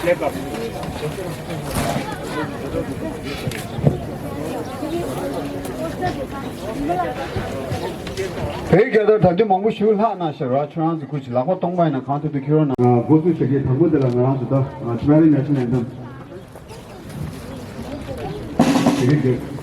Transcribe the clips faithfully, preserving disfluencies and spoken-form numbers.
བོད་རྒྱལ་དར་ད་དུང་མང་པོ་ཞིག་ལྷག་གནང་ཤག་ར། ཁྱོད་རང་ཚོ་ཁུར་གྱིས་ལག་པ་སྟོང་པ་ཡིན་ན་གང་ཐུབ་ཐུབ་འཁྱེར་རོགས་གནང་། འགོ་འཛུགས་བྱེད་མཁན་དང་པོ་དེ་ལ་ང་རང་ཚོ་ད་ཕྱི་མ་རིང་ཉལ་ཆ་ལེན་དམ། དེ་ག་དེ།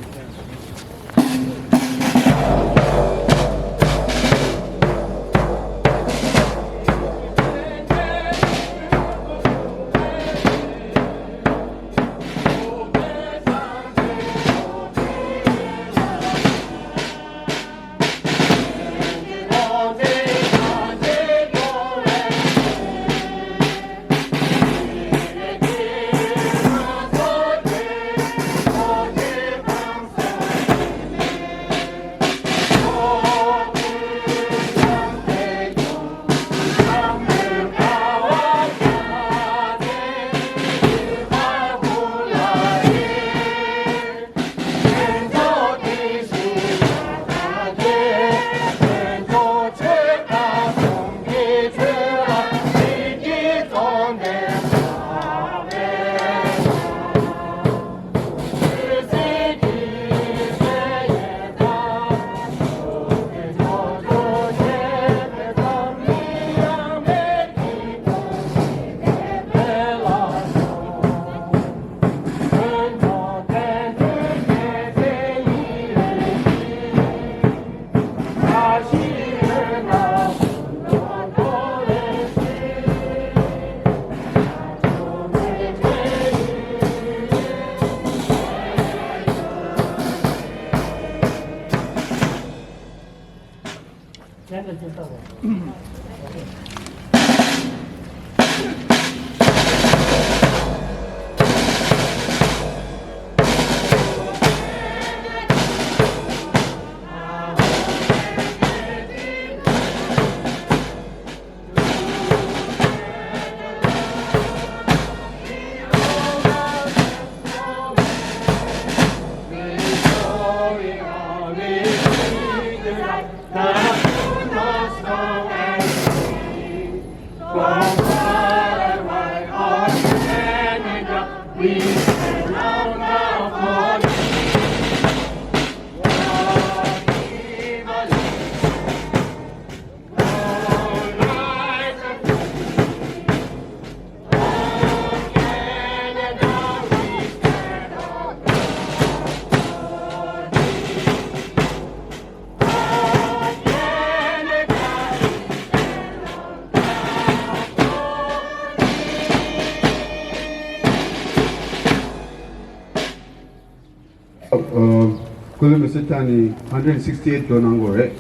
ཀུ་ལུ་མི་སི་ཐ་ནི་ཧན་ཌེཌ་སིག་སི་ཊི་ཨེ་ཊི་འགྲོ་གནང་དགོས་རེད།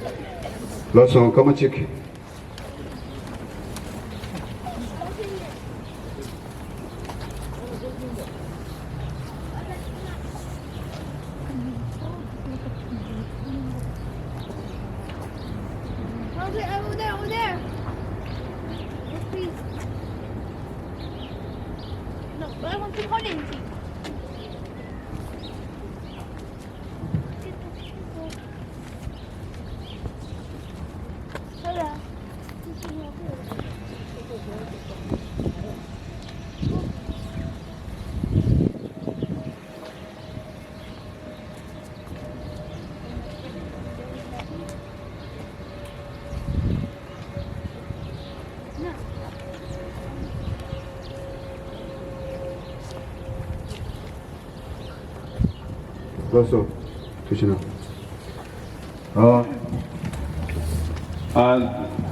ལགས་སོ། སྐར་མ་གཅིག Over there, over there. Please. No, but I want to call him. ལགས་སོ། ཐུགས་རྗེ་གནང་། ཨ།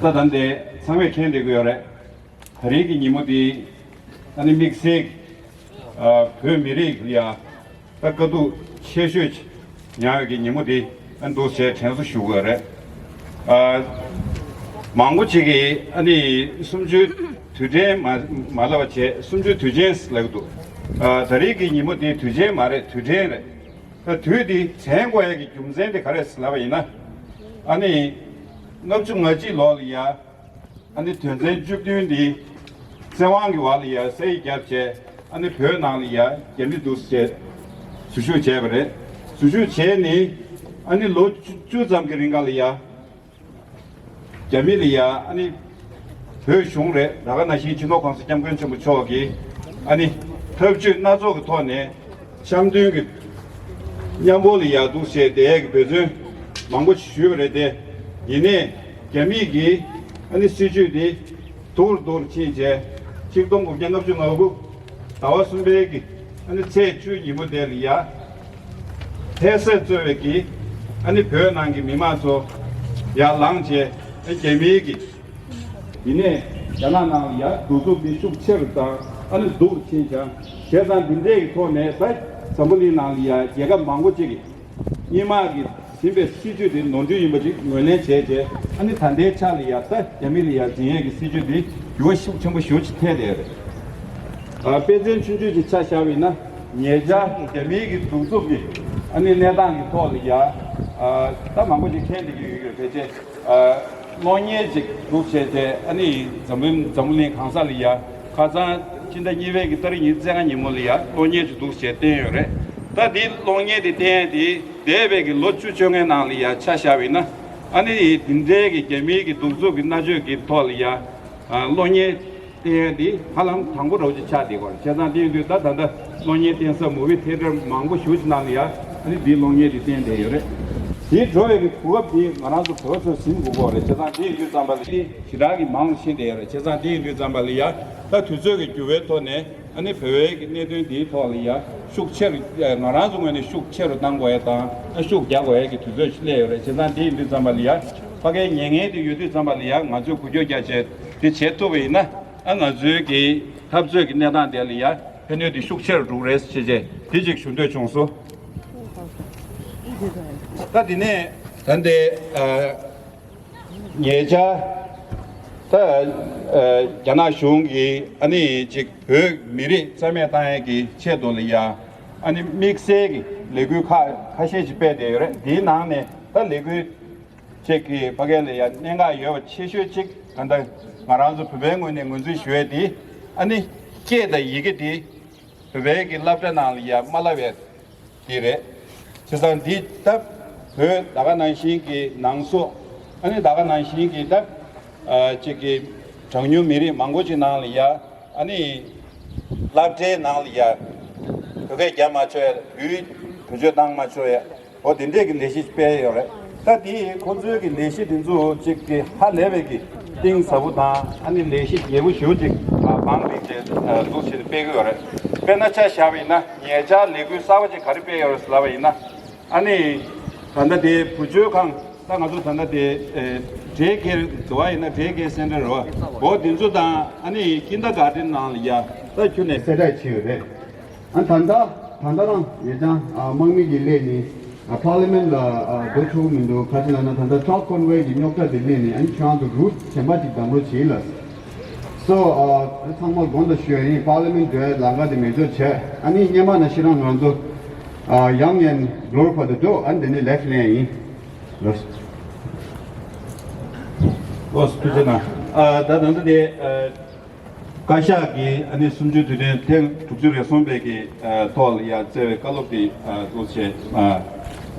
ཨ། ད་ད་འདི་ཚང་མས་མཁྱེན་བསྡད་ཀྱི་ཡོད་རེད། ད་རེས་ཀྱི་ཉིན་མོ་འདི་ཨ་ནི་དམིགས་བསལ་ཨ་བོད་མི་རིགས་ལ་ཡ་ད་དཀའ་སྡུག་ཆེ་ཤོས་མྱངས་ཡོད་ཀྱི་ཉིན་མོ་འདི་ཨ་འདུག་བྱས་དྲན་གསོ་ཞུ་དགོས་རེད། ཨ། མང་པོ་ཅིག་གིས་ཨ་ནི་གསུམ་བཅུའི་དུས་དྲན་མ་མ་ལབ་པ་བྱས། གསུམ་བཅུའི་དུས་ཆེན་ལབ་ཀྱི་འདུག་ཨ། ད་རེས་ཀྱི་ཉིན་མོ་འདི་དུས་ཆེན་མ་རེད། དུས་དྲན་རེད། ད་དུས་འདི་དྲན་དགོས་ཡ་གི་རྒྱུ་མཚན་དེ་ག་རེ་ལབ་པ་ཡིན་ན། ཨ་ནི་ལྔ་བཅུ་ང་གཅིག་ལོ་ལ་ཡ། ཨ་ནི་དོན་ཚན་བཅུ་བདུན་འདི་བཙན་དབང་གི་འོག་ལ་ཡ་ས་ཡིག་བརྒྱབ་བྱས། ཨ་ནི་བོད་ནང་ལ་ཡ་རྒྱ་མི་འདུག་སེ་བྱས་འཛུལ་ཞུགས་བྱས་པ་རེད། འཛུལ་ཞུགས་བྱས་ནི་ཨ་ནི་ལོ་བཅུ་བཅུ་ཙམ་གྱི་རིང་ག་ལ་ཡ། རྒྱ་མི་ལ་ཡ་ཨ་ནི་བོད་གཞུང་རེད། ད་ག་ནང་བཞིན་སྤྱི་ནོར་༸གོང་ས་༸སྐྱབས་མགོན་ཆེན་པོ་མཆོག་གིས་ ཨ་ནི་ཐབས་ཇུས་སྣ་ཚོགས་ཀྱི་ཐོག་ནས་འཆམ་མཐུན་གྱི་མཉམ་པོ་ལ་ཡར་འདུག་བྱས་བསྡད་ཡས་ཀྱི་འབད་བརྩོན་མང་པོ་ཞིག་ཞུས་པ་རེད་དེ། ཡིན་ནའི་རྒྱ་མིས་ཀྱིས་ཨ་ནི་སྲིད་ཇུས་འདི་སྡུག་རུ་སྡུག་རུ་ཕྱིན་བྱས་ཆིག་སྟོང་དགུ་བརྒྱ་ལྔ་བཅུ་ང་དགུ་ཟླ་བ་གསུམ་པའི་གི་ཨ་ནི་ཚེས་བཅུའི་ཉིན་མོ་དེ་ལ་ཡ་ཧེ་སེ་གཙོས་པའི་གི་ཨ་ནི་བོད་ནང་གི་མི་མང་ཚོ་ཡར་ལངས་བྱས། ཨ་རྒྱ་མིའི་གི་ཡིན་ནའི་རྒྱ་ནག་ནང་ལ་ཡ་གདུག་རྩུབ་འདི་ཤུགས་ཆེ་རུ་བཏང་ཨ་ནི་སྡུག་རུ་ཕྱིན་བྱས། བྱས་ཙང་འདི་འདྲའི་གི་ཐོག་ནས་ད་འཛམ་བུ་གླིང་ནང་ལ་ཡ་རྒྱལ་ཁབ་མང་པོ་ཅིག་གིས་སྔོན་མ་གི་ཟིན་པའི་སྲིད་ཇུས་དེ་ནོར་འཁྲུལ་ཡིན་པ་ཅིག་ངོས་ལེན་བྱས་རྗེས། ཨ་ནི་ད་ལྟའི་ཆ་ལ་ཡ་ད་རྒྱ་མི་ལ་ཡ་འཛིན་ཡས་ཀྱི་སྲིད་ཇུས་དེ་འགྱུར་བ་ཤུགས་ཆེན་པོ་ཞེ་པོ་ཅིག་ཐེབས་བསྡད་ཡོད་རེད། ཨ་དཔེ་མཚོན་ཆུང་ཆུང་ཅིག་ཆ་བཞག་པ་ཡིན་ན། ཉེ་ཆར་རྒྱ་མིའི་གི་གདུག་རྩུབ་ཀྱི་ཨ་ནི་གནས་སྟངས་ཀྱི་ཐོག་ལ་ཡ་ཨ་ད་མང་པོ་ཅིག་མཁྱེན་བསྡད་ཀྱི་ཡོད་ཀྱི་རེད། ཕལ་ཆེར་ཨ་གློག་བརྙན་ཅིག་བསྒྲུགས་བྱས་ཏེ། ཨ་ནི་འཛམ་གླིང་འཛམ་བུ་གླིང་གང་ས་ལ་ཡ་ཁ་སང་ཕྱི་ཟླ་གཉིས་པའི་གི་ཏ་རིག་ཉི་ཤུ་རྩ་ལྔ་ཉིན་མོ་ལ་ཡ་གློག་བརྙན་ཅིག་བསྒྲུགས་བྱས་བསྟན་ཡོད་རེད། ད་འདི་གློག་བརྙན་དེ་བསྟན་ཡས་དེ་འདས་པའི་གི་ལོ་བཅུ་བཅོ་ལྔའི་ནང་ལ་ཡ་ཆ་བཞག་པ་ཡིན་ན། ཨ་ནི་འདི་འདྲའི་གི་རྒྱ་མིའི་གི་གདུག་རྩུབ་ཀྱི་མནར་གཅོད་ཀྱི་ཐོག་ལ་ཡ་ཨ་གློག་བརྙན་བསྟན་ཡས་འདི་ཧ་ལམ་དང་པོ་འདྲ་བོ་ཅིག་ཆགས་བསྡད་ཀྱི་ཡོད་རེད། བྱས་ཙང་དེ་ཡིན་དུས་ད་ད་ལྟ་གློག་བརྙན་བསྟན་ས་མུ་བི་ཐེ་ཊར་མང་པོ་ཞེ་པོ་ཅིག་ནང་ལ་ཡ་ཨ་ནི་འདིའི་གློག་བརྙན་འདི་བསྟན་བསྡད་ཡོད་རེད། དེ་འགྲོ་བའི་གི་གོ་སྐབས་འདི་ང་རང་ཚོ་བོད་པ་ཚོས་ཟིན་དགོས་ཀྱི་ཡོད་རེད། བྱས་ཙང་དེ་ཡིན་དུས་ཙམ་པ་ལ་ཞེ་དྲག་གི་མང་ཕྱིན་བསྡད་ཡོད་རེད། བྱས་ཙང་དེ་ཡིན་དུས་ཙམ་པ་ལ་ཡ་ད་དུས་ཚོད་ཀྱི་འགྱུར་བའི་ཐོག་ནས་ཨ་ནི་བོད་པའི་གི་གནད་དོན་འདིའི་ཐོག་ལ་ཡ་ཤུགས་ཆེ་རུ་ང་རང་ཚོ་ངོས་ནས་ཤུགས་ཆེ་རུ་གཏང་དགོས་ཡས་དང་ཨ་ཤུགས་རྒྱག་དགོས་ཡས་ཀྱི་དུས་ཚོད་ཅིག་སླེབས་ཡོད་རེད། བྱས་ཙང་དེ་ཡིན་དུས་ཙམ་པ་ལ་ཡ་ཕ་གིའི་ཉེ་ངན་དེ་ཡོད་དུས་ཙམ་པ་ལ་ཡ་ང་ཚོས་འགུལ་སྐྱོད་རྒྱག་བྱས་དེ་བྱེད་ཐུབ་པ་ཡིན་ན། ཨ་ང་ཚོའི་གི་འཐབ་རྩོད་ཀྱི་གནས་སྟངས་དེ་ལ་ཡ་ཕན་ནུས་དེ་ཤུགས་ཆེ་རུ་འགྲོ་གི་རེད་ཅེས་བྱས་དེ་ཅིག་ཞུ་འདོད་བྱུང་སོང་། ད་དེ་ནས་ད་ལྟའི་ཨ་ཉེ་ཆར་ད་ཨ་རྒྱ་ནག་གཞུང་གིས་ཨ་ནི་ཅིག་བོད་མི་རིགས་རྩ་མེད་བཏང་ཡས་ཀྱི་ཆེད་དུ་ལ་ཡ་ཨ་ནི་དམིགས་བསལ་གྱི་ལས་འགུལ་ཁག་ཁ་ཤས་ཤིག་སྤེལ་བསྡད་ཡོད་རེད། དེའི་ནང་ནས་ད་ལས་འགུལ་ཅིག་གི་ཕ་གི་ལ་ཡ་གནད་འགག་ཡོད་པ་ཆེ་ཤོས་ཅིག་ད་ལྟ་ང་རང་ཚོ་བོད་པའི་ངོས་ནས་ངོས་འཛིན་ཞུ་ཡས་དེ་ཨ་ནི་སྐད་དང་ཡི་གེ་དེ་བོད་པའི་གི་སློབ་གྲྭ་ནང་ལ་ཡ་མ་བསླབ་ཡས་དེ་རེད། བྱས་ཙང་འདི་ད་བོད་ད་ག་ནང་བཞིན་གྱི་ནང་སོག་ཨ་ནི་ད་ག་ནང་བཞིན་གྱི་ད་ཅིག་གི་གྲངས་ཉུང་མི་རིགས་མང་པོ་ཅིག་ནང་ལ་ཡ་ཨ་ནི་སློབ་གྲྭའི་ནང་ལ་ཡ་བོད་སྐད་རྒྱབ་མ་ཆོག་ཡ། བོད་བེད་སྤྱོད་བཏང་མ་ཆོག་ཡ། འོ་དེ་འདྲས་ཀྱི་ལས་གཞི་སྤེལ་ཡོད་རེད། ད་དེ་ཁོང་ཚོའི་གི་ལས་གཞི་དེ་ཚོ་ཅིག་གི་ཧ་ལས་པའི་གི་གཏིང་ཟབ་པོ་དང་ཨ་ནི་ལས་གཞི་རྒྱས་པོ་ཞེ་པོ་ཅིག་བང་བསྒྲིགས་བྱས་འཛུགས་བྱས་ཏེ་སྤེལ་གི་ཡོད་རེད། དཔེར་ན་ཆ་བཞག་པ་ཡིན་ན་ཉེ་ཆར་ལས་འགུལ་གསར་པ་ཅིག་ག་རེ་སྤེལ་ཡོད་རེད་ཟེར་ལབ་པ་ཡིན་ན། ཨ་ནི་ད་ལྟ་དེ་བུ་བཅོལ་ཁང་ད་ང་ཚོ་ད་ལྟ་དེ་ཌེ་ཀེར་འདྲ་བ་ཡིན་ན་ཌེ་ཀེར་སེན་ཊར་རེད་བ། འོ་དེ་ཚོ་དང་ཨ་ནི་ཀིན་ཌར་གྷར་ཌེན་ནང་ལ་ཡ་ད་ཁྱོན་ནས་གསལ་བསྒྲགས་བྱས་ཡོད་རེད། ཨ་ད་ལྟ་ད་ལྟ་རང་ཉེ་ཆར་ཨ་དམག་མི་གི་སླེབས་ནས་ཨ་པར་ལི་མེན་ལ་ཨ་འགྲོ་ཆོག་གི་མི་འདུག་ག་ཅི་ལབ་ན་ད་ལྟ་ཊརཀ་ཀོན་ཝོའེ་གི་རྙོག་དྲ་དེ་སླེབས་ནས་ཨ་ནི་ཁྱོད་རང་ཚོ་རུཊ་གཞན་པ་ཅིག་བདམས་རོགས་བྱེད་ལ། སོ་ཨ་ཚང་མ་དགོངས་དག་ཞུ་ཡ་ཡིན། པར་ལི་མེན་འགྲོ་ཡའི་ལམ་ཁ་དེ་མེད་ཆོག་བྱས། ཨ་ནི་སྔོན་མ་ནང་བཞིན་རང་ང་ཚོ་ཨ་ཡང་ཡང་གློ་རུ་བར་དུ་འགྲོ། ཨ་ནི་དེ་ནས་ལེཕ་ཊི་ལེན་ཡིན། ལོས། ལོས་ཐུགས་རྗེ་གནང་། ཨ་ད་ད་ལྟ་དེ་ཨ། བཀའ་ཤག་གིས་ཨ་ནི་གསུམ་བཅུའི་དུས་དྲན་ཐེངས་དྲུག་ཅུ་རེ་གསུམ་པའི་གི་ཨ་ཐོག་ལ་ཡ་བསྩལ་བའི་བཀའ་སློབ་དེ་ཨ་འདུག་སེ་ཨ་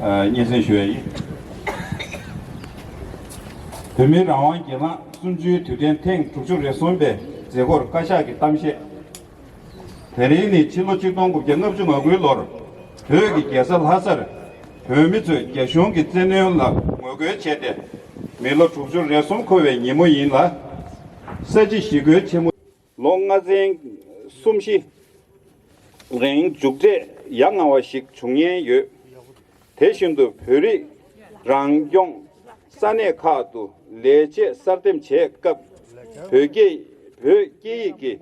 ཨ་སྙན་སེང་ཞུ་ཡ་ཡིན། བོད་མིའི་རང་དབང་སྒེར་ལངས་གསུམ་བཅུའི་དུས་དྲན་ཐེངས་དྲུག་ཅུ་རེ་གསུམ་པའི་མཛད་སྒོར་བཀའ་ཤག་གི་གཏམ་བཤད། དེ་རིང་ནི་ཕྱི་ལོ་ཆིག་སྟོང་དགུ་བརྒྱ་ལྔ་བཅུ་ང་དགུའི་ལོར་བོད་ཀྱི་རྒྱལ་ས་ལྷ་སར་བོད་མི་ཚོས་རྒྱ་གཞུང་གི་བཙན་གནོན་ལ་ངོ་རྒོལ་བྱས་ཏེ་མི་ལོ་དྲུག་ཅུ་རེ་གསུམ་འཁོར་བའི་ཉིན་མོ་ཡིན་ལ། ས་བྱི་ཞི་རྒོལ་ཆེན་མོ། ལོ་ལྔ་ཚན་གསུམ་བཞི་རིང་མཇུག་འབྲས་ཡ་ང་བ་ཞིག་འབྱུང་ཉེན་ཡོད། དེ་བཞིན་དུ་བོད་རིགས་རང་སྐྱོང་ས་གནས་ཁག་ཏུ་ལས་བྱེད་གསར་འདེམས་བྱེད་སྐབས་བོད་སྐད་བོད་སྐད་ཡིག་གི་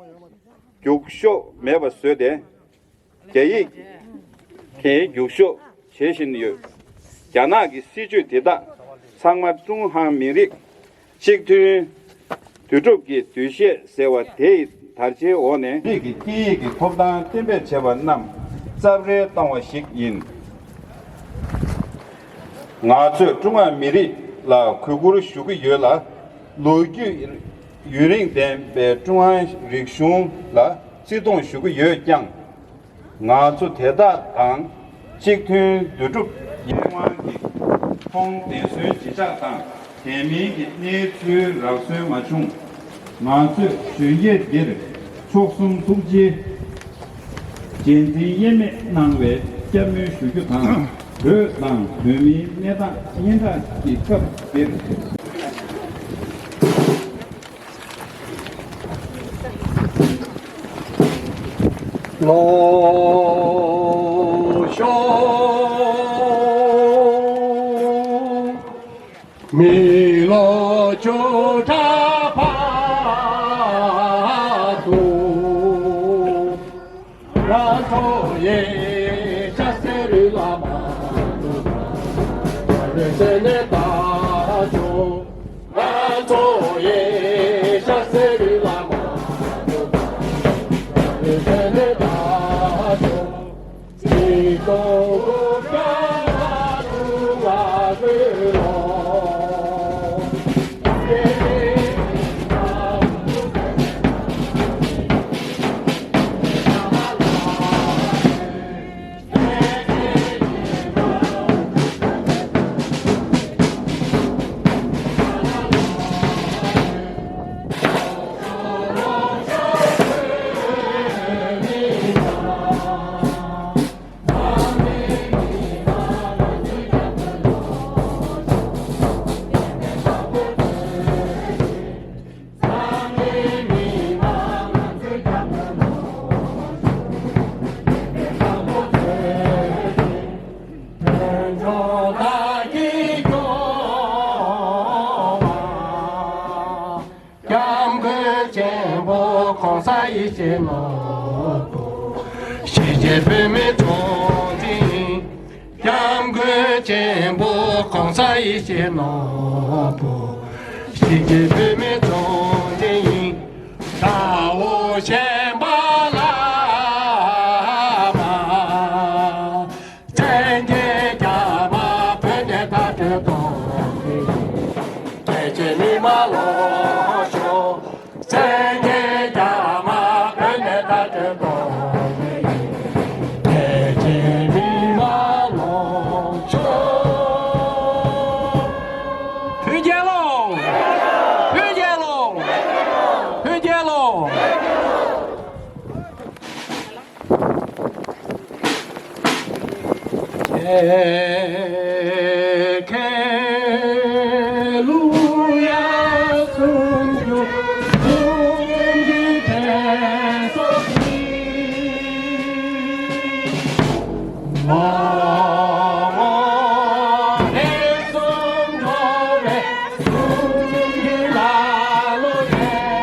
རྒྱུགས་ཤོག་མེད་པ་བཟོས་ཏེ། རྒྱ་ཡིག་གི་རྒྱུགས་ཤོག་བྱེད་བཞིན་ཡོད། རྒྱ་ནག་གི་སྲིད་ཇུས་དེ་དག་ཚང་མ་ཀྲུང་ཧྭ་མི་རིགས་གཅིག་མཐུན་འདུས་གྲུབ་ཀྱི་འདུ་ཤེས་ཟེར་བ་དེ་ཡི་དར་ཆའི་འོག་ནས། རིགས་ཀྱི་སྐད་ཡིག་གི་ཐོབ་ཐང་གཏན་འབེབས་བྱས་པ་རྣམས་རྩབ་རལ་བཏང་བ་ཞིག་ཡིན། ང་ཚོས་ཀྲུང་ཧྭ་མི་རིགས་ལ་གུས་བཀུར་ཞུ་གི་ཡོད་ལ། ལོ་རྒྱུས་ཡུན་རིང་ལྡན་པའི་ཀྲུང་ཧྭ་རིག་གཞུང་ལ་བརྩི་མཐོང་ཞུ་གི་ཡོད་ཀྱང་། ང་ཚོ་དེ་དག་དང་གཅིག་མཐུན་འདུས་གྲུབ་ཡིན་དབང་གིས་ཁོང་བདེན་གསོའི་བརྗིད་ཆགས་དང་དེ་མིན་གྱི་གནས་ཚུལ་རག་སོན་མ་བྱུང་། ང་ཚོས་གཞོན་སྐྱེས་འདིར་མཆོག་གསུམ་ཐུགས་རྗེའི་ རྒྱལ་མཚན་དབྱེར་མེད་གནང་བའི་བཅའ་མོལ་ཞུ་རྒྱུ་དང་། བོད་དང་བོད་མིའི་གནས་སྟངས་སྙན་གྲགས་ཀྱི་སྐབས་འདིར། ལོ་ཤོ་མི་ལོ་བཅུ་ཕྲག་བར་དུ། ང་ཚོ་ཡི་སྐྱ་སེར་བླ་མ་དུ་བ་རེ་ཟེར་ནས་ད་ཆོག་ང་ཚོ་ཡི་སྐྱ་སེར་བླ་མ་དུ་བ་རེ་ཟེར་ནས་ད་ཆོག་ཅི་ཏོ་གོ་ཀ་བ་དུ་ང་བོས་ལོ། སྐྱབས་མགོན་ཆེན་པོ་གོང་ས་ཡེ་ཤེས་ནོར་བུ། གཞིས་བྱེས་བོད་མིའི་ཚོགས་ཆེན། སྐྱབས་མགོན་ཆེན་པོ་གོང་ས་ཡེ་ཤེས་ནོར་བུ། གཞིས་བྱེས་བོད་མིའི་ཚོགས་ཆེན་ཡིན། དགྲ་བོ་གཞན་པ་བླ་མ། བཙན་རྒྱལ་རྒྱ་དམར་བོད་ནས་མཐའ་སྐྲོད་གཏོང་གི་ཡིན། རྒྱལ་གཅེས་མི་མང་ལོངས་ཤོག་བཙན་རྒྱལ་རྒྱ་དམར་བོད་ནས་མཐའ་སྐྲོད་གཏོང་གི་ཡིན། རྒྱལ་གཅེས་མི་མང་ལོངས་ཤོག་བོད་རྒྱལ་ལོ། བོད་རྒྱལ་ལོ། བོད་རྒྱལ་ལོ། ཁེ་ཁེ་ལུ་ཡ་སུམ་ཅུ་སུམ་ཅུ་ཁེ་སོ་ཁེ། མ་མ་ཁེ་སུམ་ཅུ་ཁེ་སུམ་ཅུ་ལ་ལོ་ཁེ།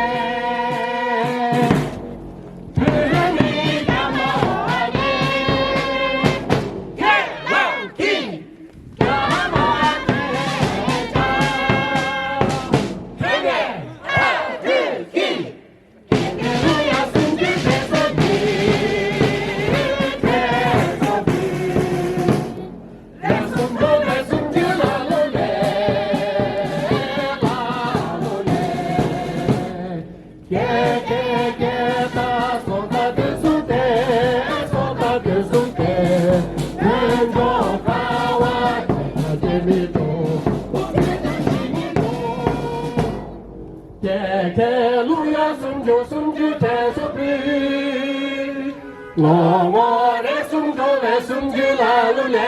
ལོ་ངོ་རེ་སུམ་ཅུ་རེ་སུམ་ཅུ་ལ་ལུ་ལེ།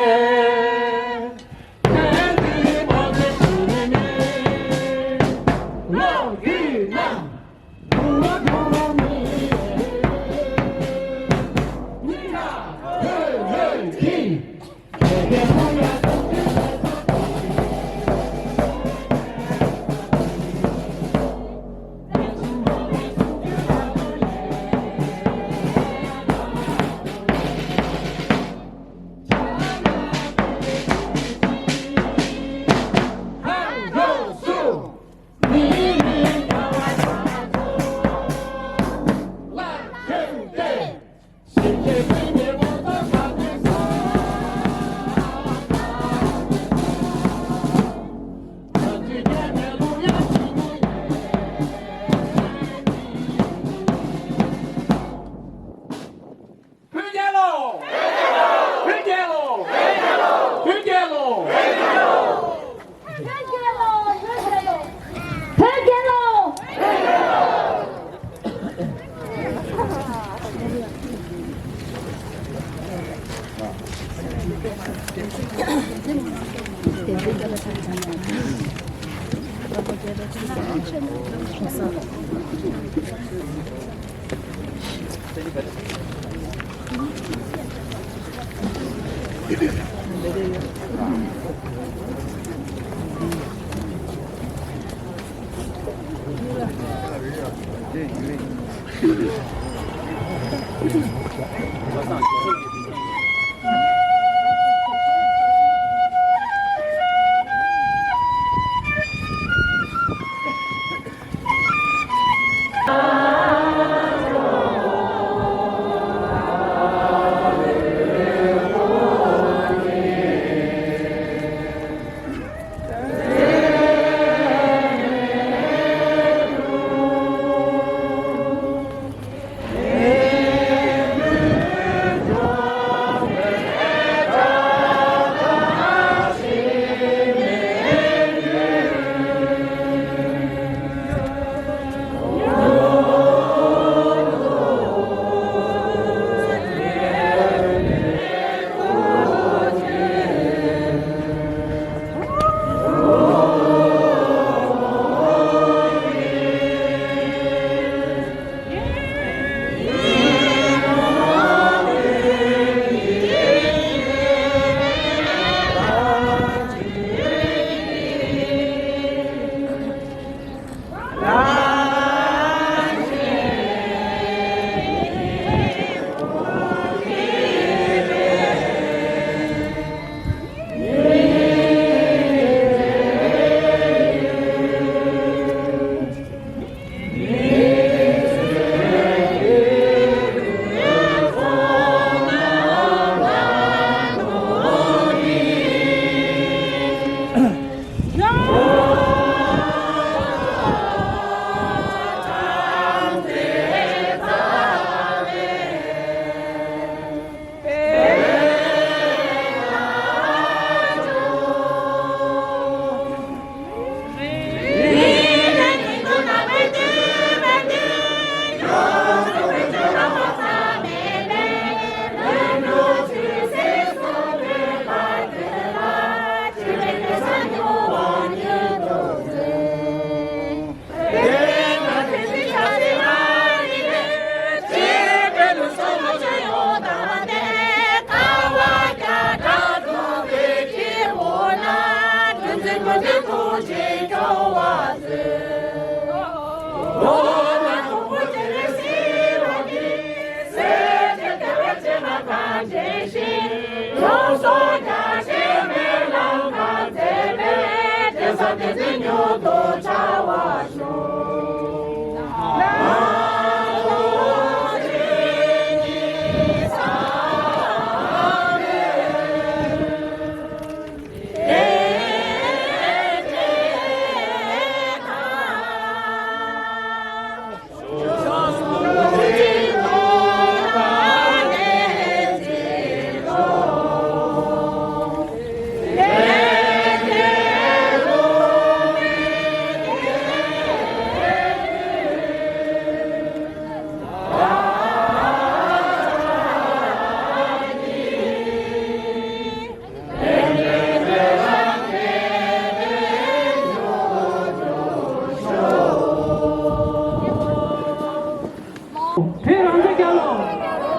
བོད་རང་བཙན་རྒྱལ་ལོ།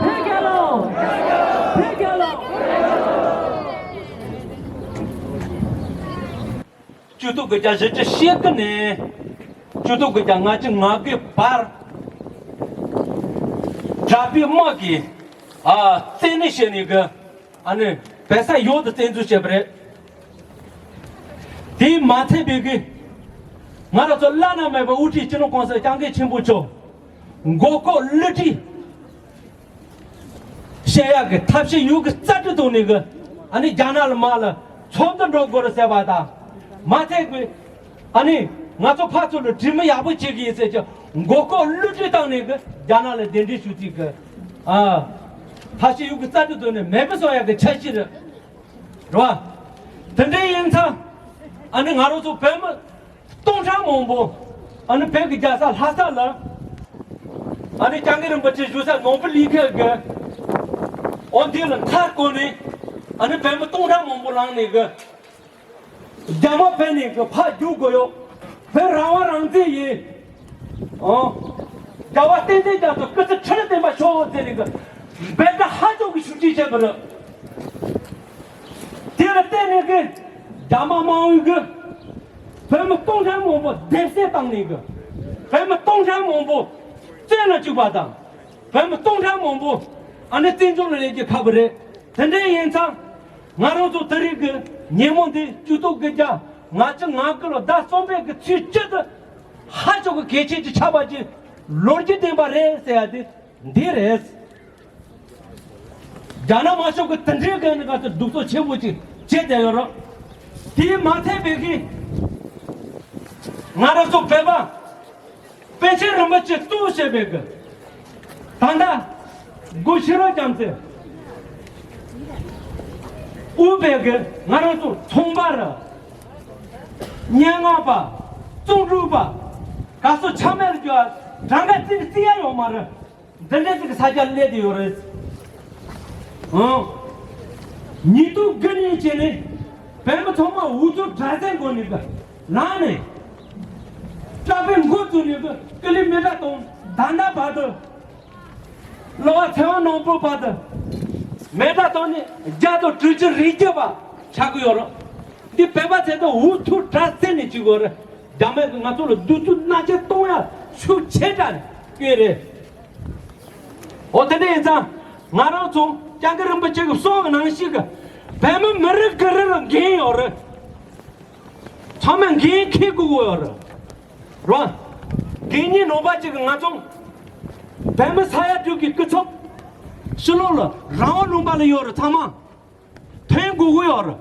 བོད་རྒྱལ་ལོ། བོད་རྒྱལ་ལོ། བཅུ་གཏོགས་དགུ་བརྒྱ་བཞི་བཅུ་ཞེ་དགུ་ནས་བཅུ་གཏོགས་དགུ་བརྒྱ་ལྔ་བཅུ་ང་དགུའི་བར། དྲག་པོའི་དམག་གིས་ཨ་བཙན་གནོན་བྱས་ནས་གི་ཨ་ནི་བོད་ས་ཡོངས་སུ་བཙན་འཛུལ་བྱས་པ་རེད། དེས་མ་ཚད་པའི་གི་ང་རང་ཚོ་བླ་ན་མེད་པའི་དབུ་ཁྲིད་སྤྱི་ནོར་གོང་ས་སྐྱབས་མགོན་ཆེན་པོ་མཆོག་མགོ་སྐོར་གླུ་ཁྲིད་བཤད་ཡག་གི་ཐབས་ཤེས་ཡོད་གི་རྩལ་སྤྲུགས་བཏང་ནས་གི་ཨ་ནི་རྒྱ་ནག་ལ་མར་ལ་ཚོགས་འདུ་འགྲོ་དགོས་རེད་ཟེར་བ་དང་། མ་ཚད་གི་ཨ་ནི་ང་ཚོ་ཕར་ཚུར་ལ་གྲོས་མོལ་ཡག་པོ་བྱེད་གི་ཡིན་ཟེར་གྱི་མགོ་སྐོར་གླུ་ཁྲིད་བཏང་ནས་གི་རྒྱ་ནག་ལ་གདན་འདྲེན་ཞུ་རྩིས་གི་ཨ་ཐབས་ཤེས་ཡོད་གི་རྩལ་སྤྲུགས་བཏང་ནས་མེད་པ་བཟོ་ཡག་གི་འཆར་གཞི་རེད། རེད་བ། དེ་འདྲ་ཡིན་ཙང་ཨ་ནི་ང་རང་ཚོ་བོད་མི་སྟོང་ཕྲག་མང་པོ་ཨ་ནི་བོད་ཀྱི་རྒྱལ་ས་ལྷ་ས་ལ་ཨ་ནི་སྐྱབས་མགོན་རིན་པོ་ཆེ་བཞུགས་ས་ནོར་བུ་གླིང་ཁ་གི་འོ་འདི་ལ་མཐའ་བསྐོར་ནས་ ཨ་ནི་བོད་མི་སྟོང་ཕྲག་མང་པོ་ལངས་ནས་གི་རྒྱ་མ་ཕན་ནས་གི་ཕར་རྒྱུག་དགོས་ཡོད། བོད་རང་དབང་རང་བཙན་ཡིན། ཨོ། རྒྱལ་བ་བསྟན་འཛིན་རྒྱ་མཚོ་སྐུ་ཚེ་ཁྲི་ལ་བརྟན་པར་ཤོག་ཟེར་ནས་གི་འབོད་སྒྲ་ཧ་ཅང་གི་ཤུགས་ཆེ་བྱས་པ་རེད། དེ་ལ་བརྟེན་ནས་གི་རྒྱ་མ་དམར་པོས་གི་བོད་མི་སྟོང་ཕྲག་མང་པོ་སྡེབ་གསོད་བཏང་ནས་གི་བོད་མི་སྟོང་ཕྲག་མང་པོ་བཙོན་ལ་བཅུག་པ་དང་། བོད་མི་སྟོང་ཕྲག་མང་པོ་ཨ་ནི་བཙན་བྱོལ་ལ་སླེབས་རྒྱུ་ཁག་པོ་རེད། དེ་འདྲ་ཡིན་ཙང་ང་རང་ཚོ་དེ་རིང་གི་ཉིན་མོ་འདི་བཅུ་གཏོགས་དགུ་བརྒྱ་ང་བཅུ་ང་དགུ་ལོ་ཟླ་གསུམ་པའི་གི་ཚེས་བཅུ་དེ་ཧ་ཅང་གི་གལ་ཆེན་གྱི་ཆགས་པ་ཅིག་ལོ་རྒྱུས་ལྡན་པ་རེད་ཟེར་ཡ་དེ་འདི་རེད། རྒྱ་ནག་དམར་ཤོག་གི་དེ་འདྲའི་སྒང་ནས་ག་ཚོད་སྡུག་ཚོགས་ཆེན་པོ་ཅིག་བྱས་བསྡད་ཡོད་རེད། དེས་མ་ཚད་པའི་གི་ང་རང་ཚོ་བོད་པ་པཎ་ཆེན་རིན་པོ་ཆེ་གཙོ་བོ་བྱས་པའི་གི་ད་ལྟ་སྒོ་ཤེས་རབ་རྒྱལ་མཚན་དབུས་པའི་གི་ང་རང་ཚོ་ཚོང་པ་རེད། སྙན་ངག་པ། རྩོམ་སྒྲིག་པ། ག་ཚོད་ཆ་མེད་ལ་འགྱུར་བ་གྲངས་ཀ་རྩིས་རྩིས་ཡ་ཡོད་མ་རེད། འདི་འདྲ་ཅིག་གི་ས་ཆར་སླེབས་བསྡད་ཡོད་རེད། ཨང་། ཉིས་སྟོང་དགུ་ནས་བྱས་ནས་བོད་མི་ཚང་མ་འུ་ཚོ་དགྲ་ཟས་འགོ་ནས་གི་ལངས་ནས་སྐྲག་པའི་མགོ་བཙུགས་ནས་གི་ཀི་ལི་མི་ཊར་དང་ཟླ་འདབ་བར་དུ། གློ་བ་ཚེ་དབང་ནོར་བུ་བར་དུ་མི་ཊར་དང་ནི་བརྒྱ་དང་དྲུག་ཅུ་རེ་བརྒྱད་པ་ཆགས་ཀྱི་ཡོད་རེད། འདི་བོད་པ་ཚོ་དང་འུ་ཐུག་དགྲ་བསད་ནས་བྱེད་དགོས་རེད། རྒྱ་མི་གིས་ང་ཚོ་ལ་གདུག་རྩུབ་མནར་གཅོད་གཏོང་ཡ་ཤུགས་ཆེ་དྲགས་སྐྱེས་རེད། འོ་དེ་འདྲ་ཡིན་ཙང་ང་རང་ཚོ་སྐྱབས་མགོན་རིན་པོ་ཆེ་གི་གསུང་གི་ནང་བཞིན་གི་བོད་མི་མི་རེ་གི་རེ་ལ་འགན་ཡོད་རེད། ཚང་མས་འགན་འཁྱེར་དགོས་ཡོད་རེད། རོ། དེ་ཉིད་ནོར་བ་གཅིག་གི་ང་ཚོ་བོད་མི་ས་ཡ་དྲུག་གི་སྐུ་ཚབ་ཕྱི་ལོགས་ལ་རང་དབང་ལུང་པ་ལ་ཡོད་རེད། ཚང་མ་ཐོན་དགོས་ཀྱི་ཡོད་རེད།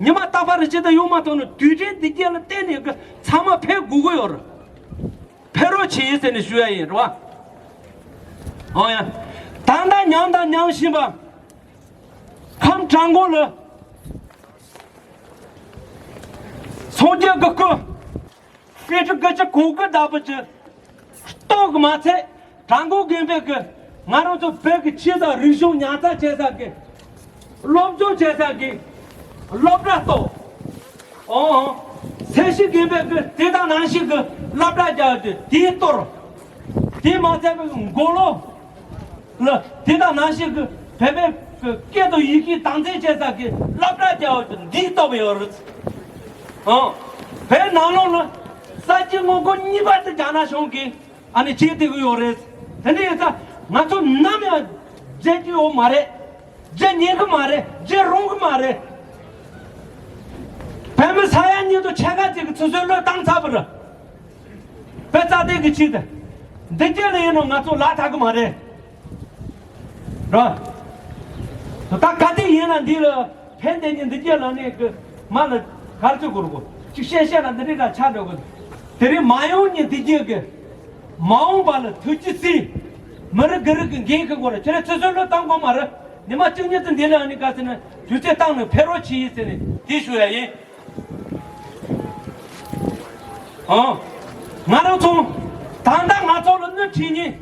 ཉི་མ་རྟག་པར་ཅི་ལྟར་ཡོང་མ་ཐུབ་ན་དུས་དྲན་འདི་རྒྱལ་ལ་བརྟེན་ནས་གི་ཚང་མ་ཕེབས་དགོས་ཀྱི་ཡོད་རེད། ཕེབས་རོགས་བྱེད་ཟེར་ནས་ཞུ་ཡ་ཡིན་རོ། ཨོ་ཡ། ད་ལྟ་ཉམས་དང་ཉམས་བཞིན་པ། ཁམས་བྲག་འགོ་ལ། སངས་རྒྱས་ཀྱི་སྐུ། སྐད་ཅིག་སྐད་ཅིག་གོང་ཁུ་ལྟ་བུ་ཅིག་རྟོགས་མ་ཚད་བྲག་འགོ་དགོན་པའི་གི་ང་རང་ཚོ་བོད་ཀྱི་ཆོས་དང་རིག་གཞུང་ཉར་ཚགས་བྱེད་ས་གི་སློབ་སྦྱོང་བྱེད་ས་གི་སློབ་གྲྭ་གཏོར། ཨོ། སེར་བྱེས་དགོན་པའི་གི་དེ་དང་ནང་བཞིན་གི་སློབ་གྲྭ་རྒྱག་དུས་དེ་གཏོར། དེ་མ་ཚད་པའི་མགོ་ལོག་ལ་དེ་དང་ནང་བཞིན་གྱི་བོད་པའི་སྐད་དང་ཡི་གེ་དམ་འཛིན་བྱེད་ས་གི་སློབ་གྲྭ་རྒྱག་འདི་གཏོར་ཡོད་རེད། ཨང་། བོད་ནང་ལོགས་ལ་ས་སྐྱའི་དངུལ་སྒོར་གཉིས་པ་དེ་རྒྱ་ནག་གཞུང་གིས་ཨ་ནི་བྱེད་བསྡད་ཀྱི་ཡོད་རེད། དེ་འདྲ་ཡིན་ཙང་ང་ཚོ་ནམ་ཡང་བརྗེད་རྒྱུ་ཡོད་མ་རེད། བརྗེད་ཉན་གི་མ་རེད། བརྗེད་རུང་གི་མ་རེད། བོད་མི་ས་ཡ་གཉིས་དང་ཕྱེད་ཀ་ཅིག་གིས་ཆུ་ཚོད་བློས་བཏང་ཚར་བ་རེད། བོད་རྩ་དོན་གྱི་ཆེད་དུ། འདི་སྐྱེ་ལ་ཡིན་ནོ་ང་ཚོ་ལ་ཐག་གི་མ་རེད། རོ། ད་ག་དེ་ཡིན་ན་འདི་ལ་ཕན་བདེ་ཉིད་འདི་སྐྱེ་ལ་ནི་གི་མ་ལ་གར་ཚུད་དགོས་རྒོ། ཅིག་བཤད་བཤད་ན་འདི་རིགས་ལ་ཆ་འགྲོ་དགོས། དེ་རིང་མ་ཡོང་ཉིན་འདི་སྐྱེ་གི། མ་འོངས་པ་ལ་ཐུགས་རྗེ་གཟིགས། མི་རིགས་གི་རིགས་ཀྱི་འགན་ཁུར་དགོས་རེད། ཁྱེད་རང་ཆུ་ཚོད་བློས་བཏང་དགོས་མ་རེད། ཉི་མ་བཅུ་གཉིས་ཙམ་འདི་ལ་ནི་ག་ཚོད་ན་དུས་ཚོད་བཏང་ནས་ཕེབས་རོགས་བྱེད་ཡིན་ཟེར་ནས་དེ་ཞུ་ཡ་ཡིན། ཨང་། ང་རང་ཚོ་ད་ལྟ་ང་ཚོ་ལ་སྣེ་ཁྲིད་ཉིན།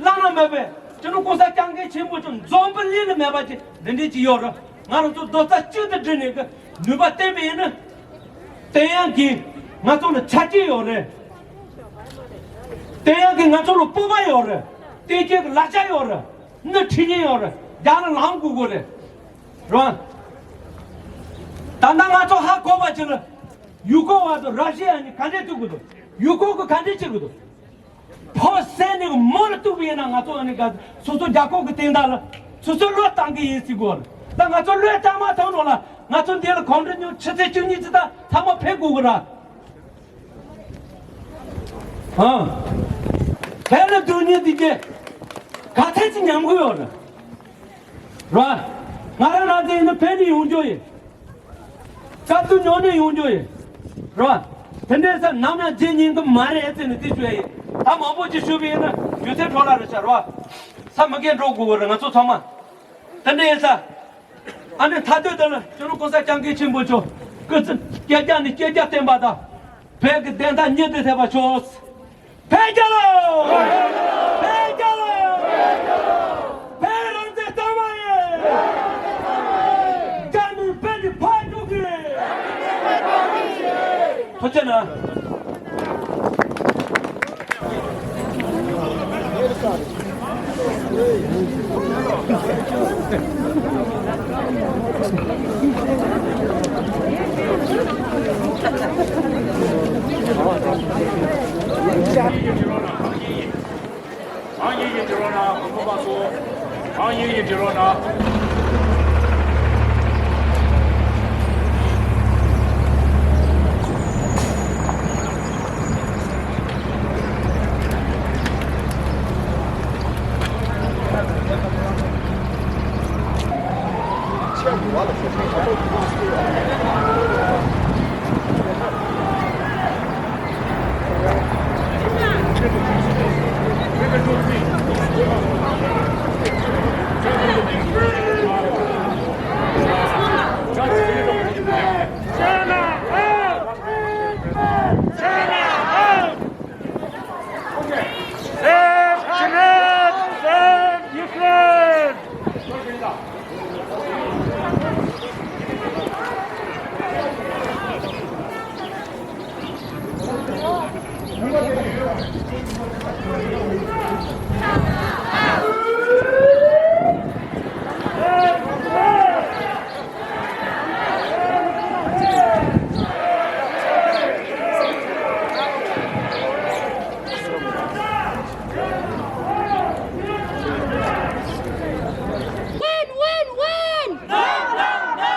བླ་ན་མེད་པའི་སྤྱི་ནོར་༸གོང་ས་༸སྐྱབས་མགོན་ཆེན་པོ་མཆོག་འཛོམས་པ་ལས་ལ་མེད་པ་ཅིག་འདི་འདྲའི་ཅིག་ཡོད་རེད། ང་རང་ཚོ་རྡོག་རྩ་གཅིག་ཏུ་སྒྲིལ་ནས་གི་ནུས་པ་བསྟན་པ་ཡིན་ན། དེ་ཡང་གི་ང་ཚོ་ལ་ཆ་རྐྱེན་ཡོད་རེད། དེ་ཡང་གི་ང་ཚོ་ལ་སྤོབས་པ་ཡོད་རེད། བསྟན་བཅོས་ཀྱི་ལག་ཆ་ཡོད་རེད། སྣེ་ཁྲིད་ཉན་ཡོད་རེད། རྒྱ་ལ་ལངས་དགོས་དགོས་རེད། རེད་བ། ད་ལྟ་ང་ཚོ་ཧ་གོ་བ་ཅིག་ལ་ཡུལ་སྐོར་བ་དང་ར་ཤི་ཡ་གཉིས་ག་འདྲས་ཐུག་གི་འདུག་ཡུལ་སྐོར་གི་ག་འདྲས་བྱེད་གི་འདུག་ཕོ་གསར་ནི་མོ་ལ་གཏུག་པ་ཡིན་ན་ང་ཚོ་ཨ་ནི་ག་སོ་སོ་རྒྱལ་ཁབ་ཀྱི་སྟེང་ད་ལ་སོ་སོ་བློས་བཏང་གི་ཡིན་ཟེར་གོ་རེད། ད་ང་ཚོ་བློས་བཏང་མ་ཐུབ་ནོ་ལ་ང་ཚོ་འདི་ལ་གོང་འདྲི་ཉུང་ཆུ་ཚོད་བཅུ་གཉིས་ཙམ་ད་ཚང་མ་ཕེབས་དགོས་གི་ར། ཨང་། བོད་ལ་སྡོད་མཁན་འདི་གས་ག་ཚད་ཅིག་ཉམས་གི་ཡོད་རེད། རེད་བ། ང་རང་རང་བཙན་ཡིན་ན་ཕན་ནས་ཡོང་རྒྱུ་ཡིན། དཀའ་སྡུག་མྱོང་ནས་ཡོང་རྒྱུ་ཡིན། རེད་བ། དེ་འདྲའི་ས་ནམ་ཡང་བརྗེད་ཉན་གི་མ་རེད་ཟེར་ནས་དེ་ཞུ་ཡ་ཡིན། ད་མང་པོ་ཅིག་ཞུས་པ་ཡིན་ན་དུས་ཚོད་འཕྲོ་བརླག་རེད་ཤག་རེད་བ། ས་མ་རྒན་འགྲོ་དགོས་གི་རེད་ང་ཚོ་ཚང་མ། དེ་འདྲའི་ས། ཨ་ནི་མཐའ་སྡོད་དེ་ལ་སྤྱི་ནོར་༸གོང་ས་༸སྐྱབས་མགོན་ཆེན་པོ་མཆོག་སྐུ་ཚེ་བསྐལ་བརྒྱ་ནས་བསྐལ་བརྒྱ་བརྟན་པ་དང་། བོད་ཀྱི་བདེན་མཐའ་མྱུར་དུ་ཐེབས་པ་ཤོག་བོད་རྒྱལ་ལོ། བོད་རྒྱལ་ལོ། བོད་རང་བཙན་གཙང་མ་ཡིན། ཐུགས་རྗེ་གནང་། ཨང་གཉིས་ཀྱི་འགྲོ་རོགས་གནང་། གོང་མ་སོ། ཨང་གཉིས་ཀྱི་འགྲོ་རོགས་གནང་། Save Tibet! Save Ukraine! Win, win, win! No, no, no!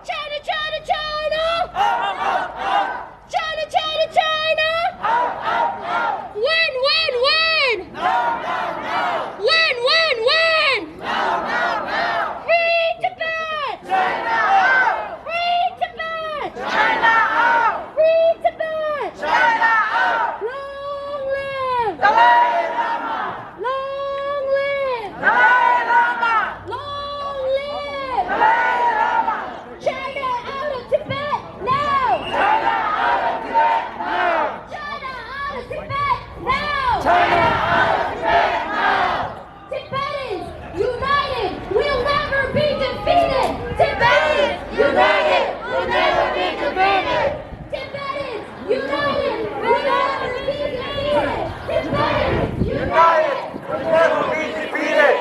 China, China, China! Out, out, out! China, China, China! Out, out, out! Win, win, win! No, no, no! Win, win, win! No, no, no! Free Tibet! China out! Free Tibet! China out! Free Tibet! China out! Long live! Dalai Lama! Long live! Dalai Lama! Long live! Dalai Lama! China out of Tibet now! China out of Tibet now! China out of Tibet now! China out of Tibet now! Tibetans united will never be defeated! Tibetans united will never be defeated! Tibetans united will never be defeated! Tibetans united will never be defeated!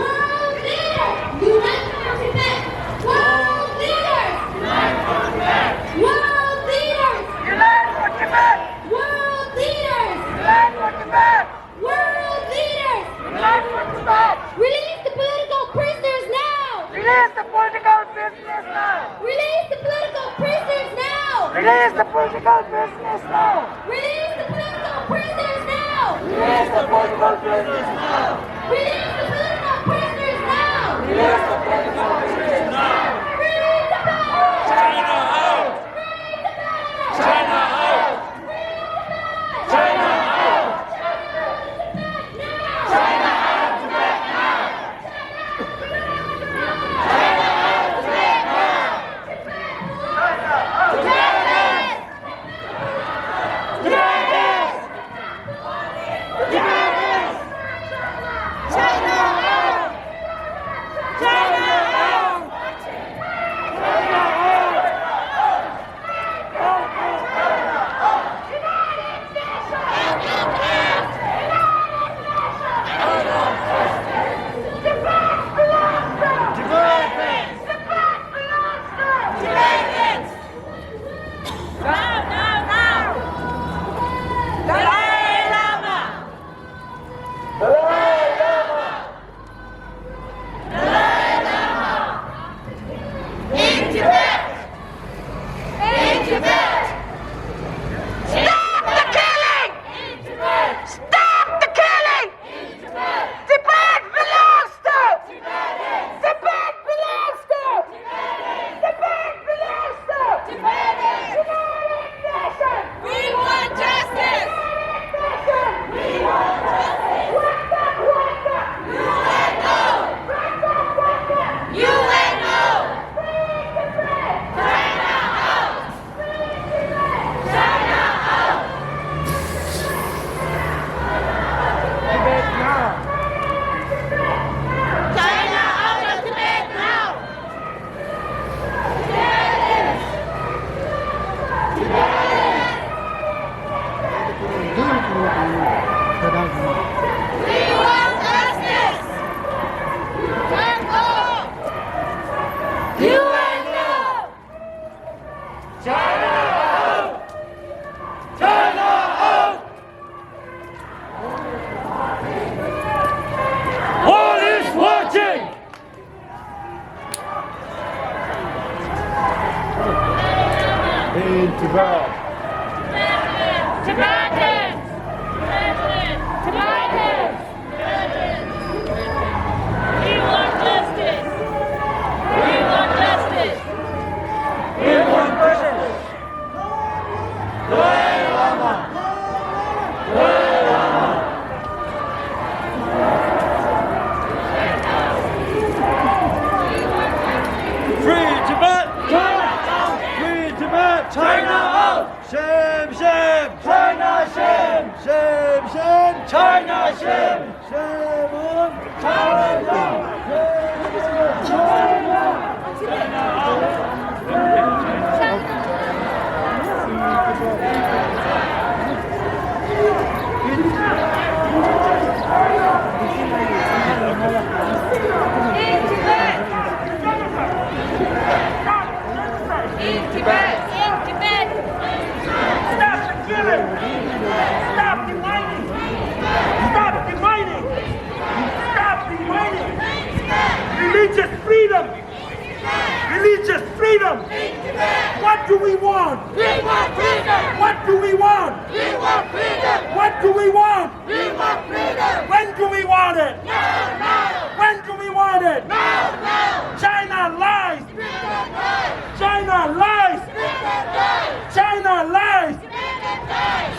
World leaders, unite for Tibet! World leaders, unite for Tibet! World leaders, unite for Tibet! World leaders, unite for Tibet! World leaders, unite for Tibet! Release the political prisoners now! Release the political prisoners now! Release the political prisoners now! Release the political prisoners now! Release the political prisoners now! Release the political prisoners now! Release the political prisoners now! Release the political prisoners now! Free Tibet! China out! Free Tibet! China out! Free Tibet! China out! China out of Tibet now! China out of Tibet now! China out of Tibet now! China out of Tibet now! Tibet! Tibet! Tibetans! Tibetans! Tibetans! We want justice! We want justice! We want justice! Dalai Lama! Dalai Lama! Free Tibet! China out! Free Tibet! China out! Shame, shame! China shame! Shame, shame! China shame! Shame on China! China! In Tibet! In Tibet! Stop the killing! Stop the mining! Stop the mining! Stop the mining! Religious freedom! Religious freedom! What do we want? We want freedom! What do we want? We want freedom! What do we want? We want freedom! When do we want it? Now, now! When do we want it? Now, now! China lies! Tibet lies! China lies! Tibet lies! China lies!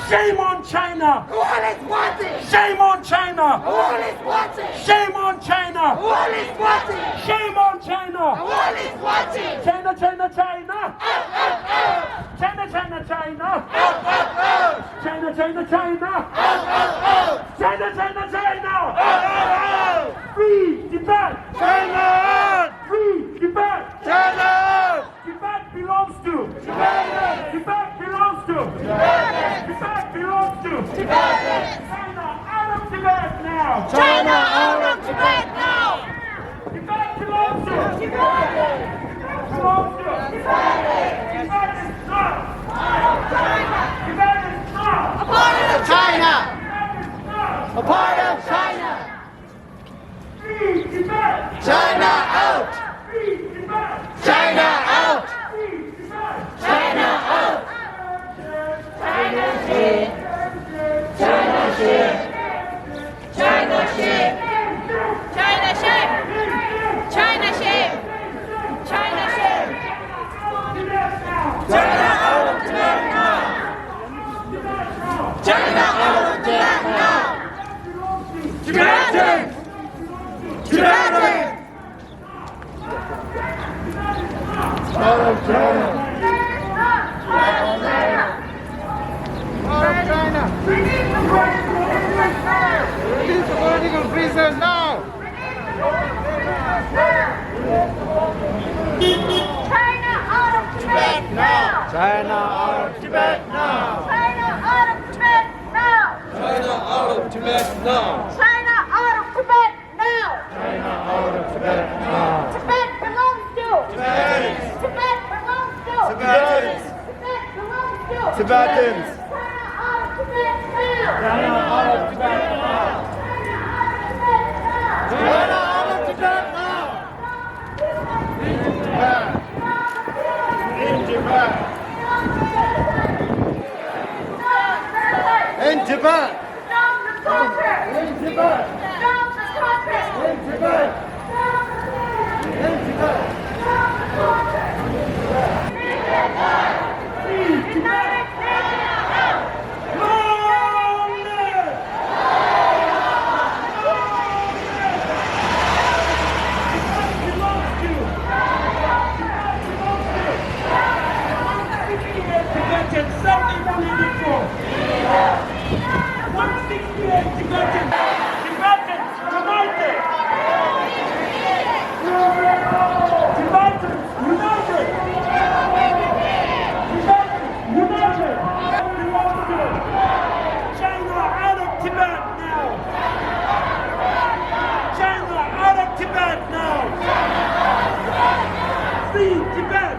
Shame on China! Who is watching? Shame on China! Who is watching? Shame on China! Who is watching? Shame on China! Who is watching? China, China, China! Out, out, out! China, China, China! Out, out, out! China, China, China! Out, out, out! China, China, China! Out, out, out! Free Tibet! China out! Free Tibet! China out! Tibet belongs to Tibetans! Tibet belongs to Tibetans! Tibet belongs to Tibetans! China out of Tibet now! China out of Tibet now! Tibet belongs to Tibetans! Tibet belongs to Tibetans! Tibet is not! Tibet is not! A part of China! Tibet is not! A part of China! Free Tibet! China out! Free Tibet! China out! Free Tibet! China out! China shame! China shame! China shame! China shame! China shame! China shame! China out of Tibet now! China out of Tibet now! Tibetans! Tibetans! Out of China! Out of China! Release the political prisoners now! China out of Tibet now! China out of Tibet now! China out of Tibet now! China out of Tibet now! China out of Tibet now! China out of Tibet now! Tibet belongs to Tibetans! Tibet belongs to Tibetans! Tibet belongs to Tibetans! China out of Tibet now! China out of Tibet now! China out of Tibet now! China out of Tibet now! In Tibet! In Tibet! In Tibet! Stop the torture! In Tibet! Stop the torture! In Tibet! Stop the torture! In Tibet! Stop the torture! Free Tibet! United China out! Long live! Long live! Tibet belongs to you! Tibet belongs to you! Tibet belongs to you! Tibetans, something to live for! One sixty-eight Tibetans! Tibetans united! Tibetans united! Tibetans united! China out of Tibet now! China out of Tibet now! Free Tibet!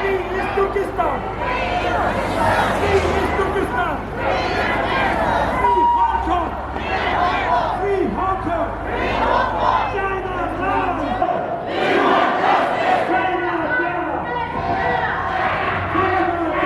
Free East Turkestan! Free East Turkestan! Free Hong Kong! Free Hong Kong! China down! China down! China down!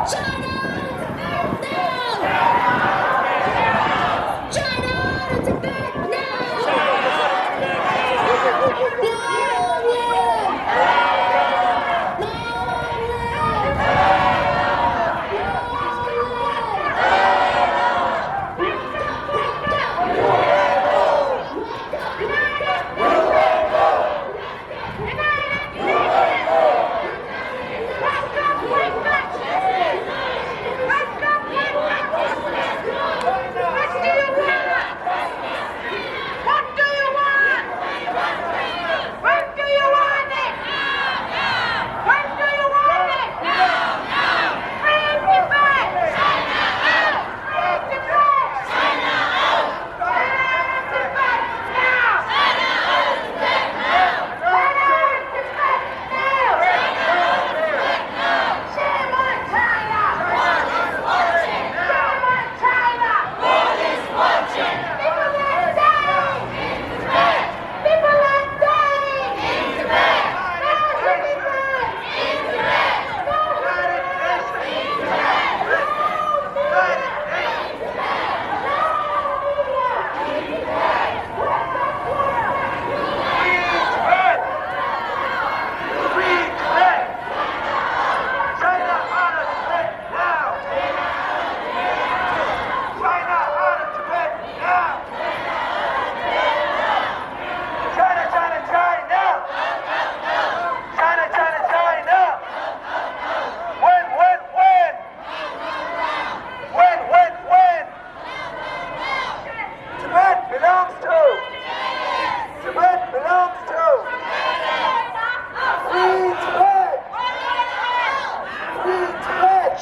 China to Tibet now! China to Tibet now! Long live! Long live! Long live! China, China, China! China, China, China! Win, win, win! Win, win, win! Tibet belongs to! Tibet belongs to! Free Tibet! Free Tibet!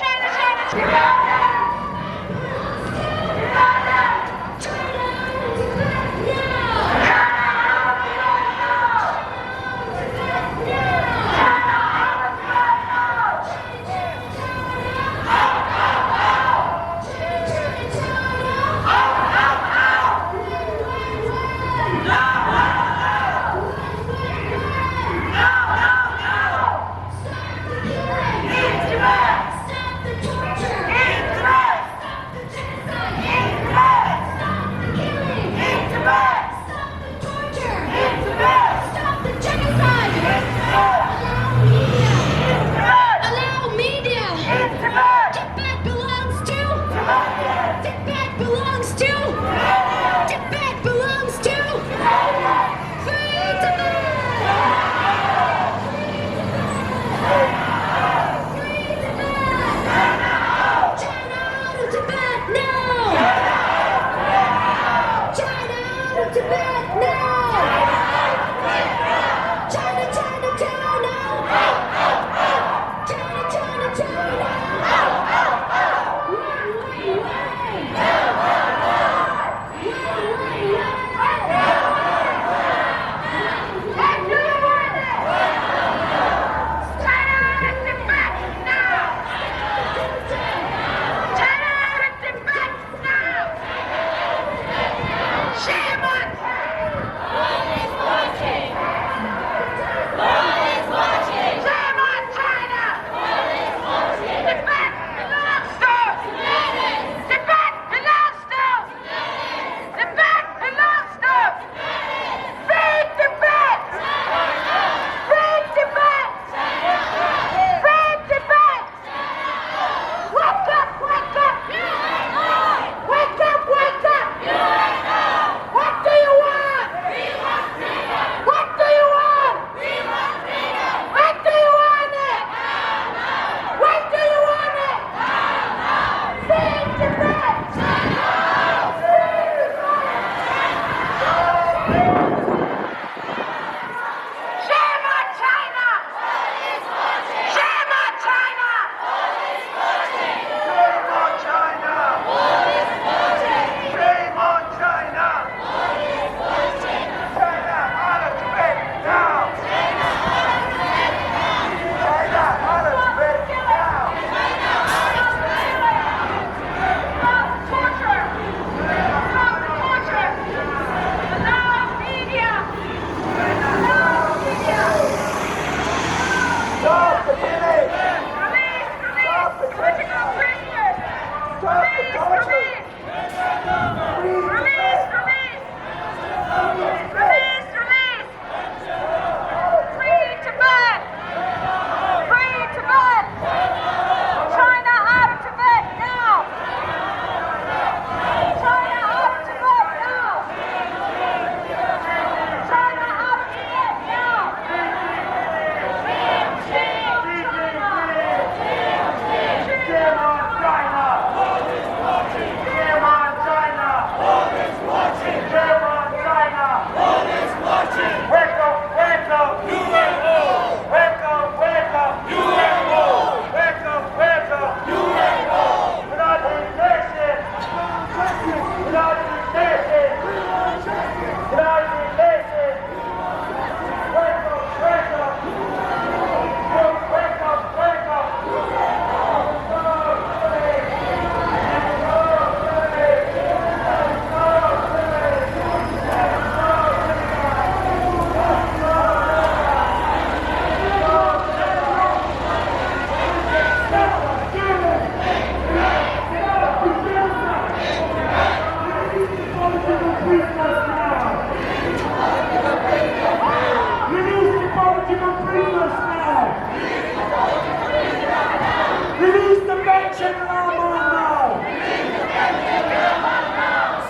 General Mao now!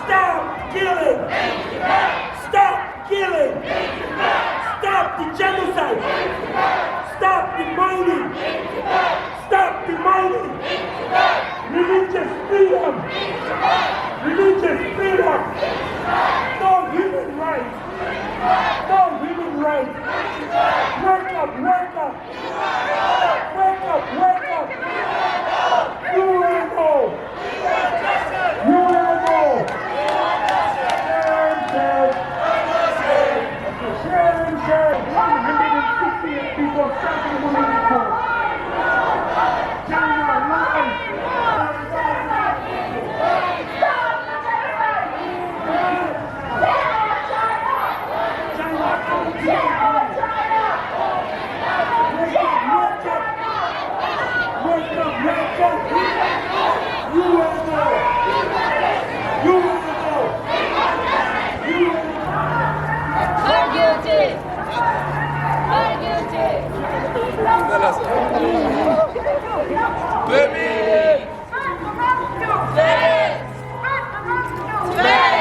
Stop killing! Stop killing! Stop the genocide! Stop the mining! Stop the mining! Religious freedom! Religious freedom! No human rights! No human rights! Wake up! Wake up! Wake up! Wake up! U N O! U N O! Shame, shame! Shame, shame! One hundred and sixty-eight people trapped in Mumbai. China lies! Baby! Tibet belongs to Tibet!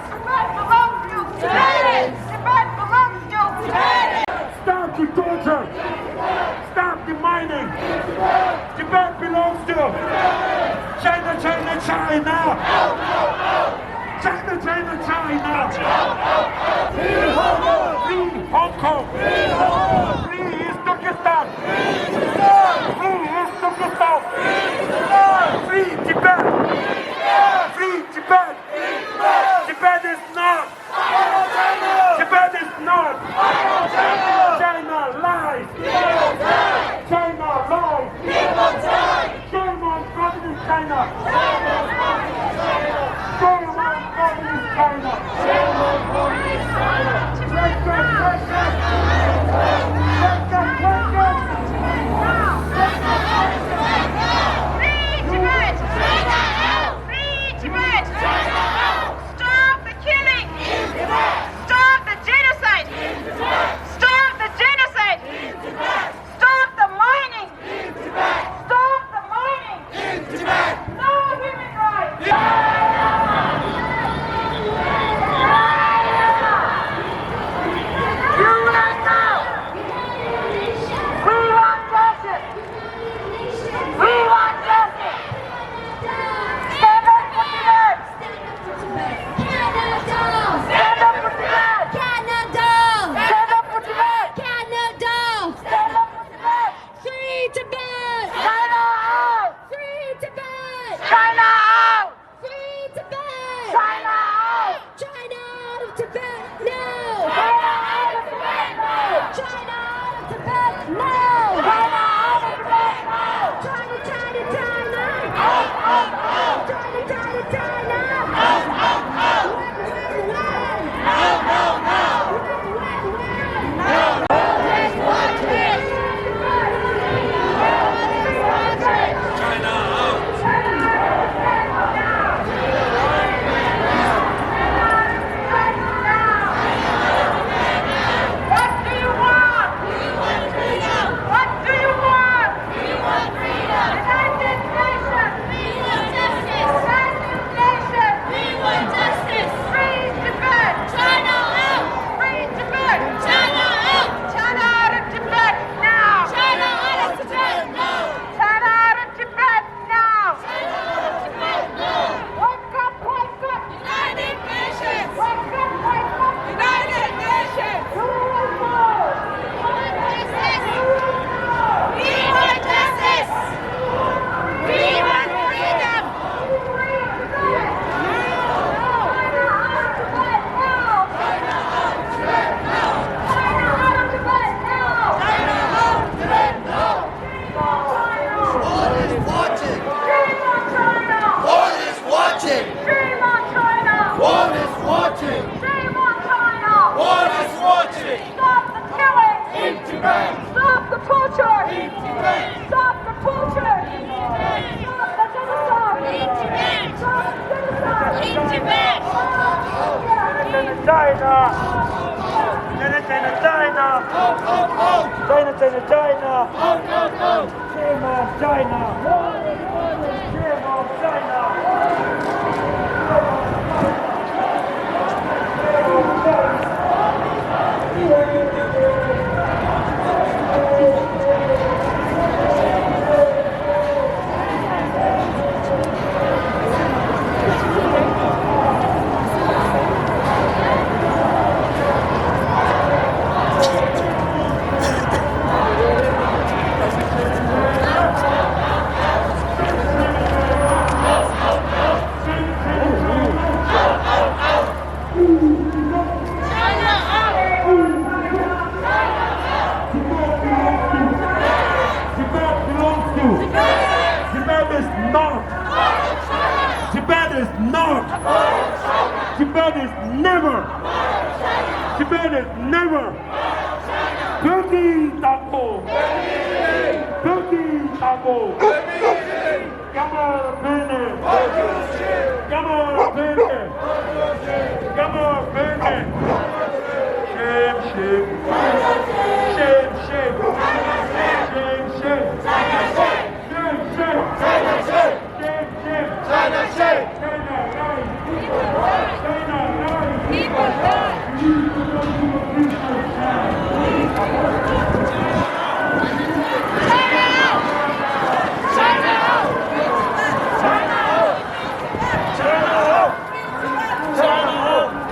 Tibet belongs to Tibet! Tibet belongs to Tibet! Stop the torture! Stop the mining! Tibet belongs to China, China, China! China, China, China! Free Hong Kong! Free Hong Kong! Free Hong Kong! Free East Turkestan! Free East Turkestan! Free Tibet! Free Tibet! Tibet is not! Tibet is not! China lies! China lies! Shame on communist China! Shame on communist China! Wake up, wake up! Wake up, wake up! Free Tibet! Free Tibet! Stop the killing! Stop the genocide! Stop the genocide! Stop the mining! Stop the mining! No human rights! U N now! We want justice! We want justice! Stand up for Tibet! Stand up for Tibet! Canada! Stand up for Tibet! Canada! Stand up for Tibet! Canada! Stand up for Tibet! Free Tibet! China out! Free Tibet! China out! Free Tibet! China out! China out of Tibet now! China out of Tibet now! China out of Tibet now! China out of Tibet now! China, China, China! Out, out, out! China, China, China! Out, out, out! Run, run, run! Out, out, out! Run, run, run! Out, out, out! China out! What do you want? We want freedom! What do you want? We want freedom! United Nations! We want justice! United Nations! We want justice! Free Tibet! China out! Free Tibet! China out! China out of Tibet now! China out of Tibet now! China out of Tibet now! Wake up, wake up! United Nations! Wake up, wake up! United Nations! U N O! We want justice! We want freedom! China out of Tibet now! China out of Tibet now! China out of Tibet now! World is watching! Shame on China! World is watching! Shame on China! World is watching! Shame on China! World is watching! Stop the killing! In Tibet! Stop the torture! In Tibet! Stop the torture! In Tibet! Stop the genocide! In Tibet! Stop the genocide! In Tibet! China! China, China, China! China, China, China! Shame on China! Tibet belongs to. Tibet is not. Tibet is not. Tibet is never. Tibet is never. བོད་ཀྱི་བདག་པོ། བོད་ཀྱི་བདག་པོ། རྒྱ་དམར་བོད་ནས། རྒྱ་དམར་བོད་ནས། རྒྱ་དམར་བོད་ནས། Shame, shame. Shame, shame. Shame, shame. Shame, shame. Shame, shame. China shame! China shame! China lies! People vote! China lies! People vote! China out! China out! China out! China out! China out!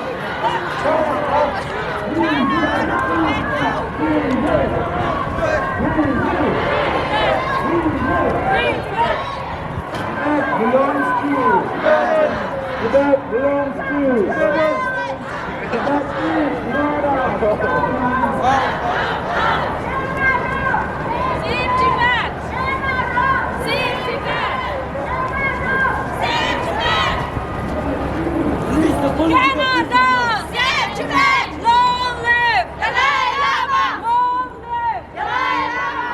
Tibet belongs to. Tibet belongs to. Tibet is not ours. Save Tibet! Save Tibet! Save Tibet! Canada! Save Tibet! Long live Dalai Lama! Long live Dalai Lama!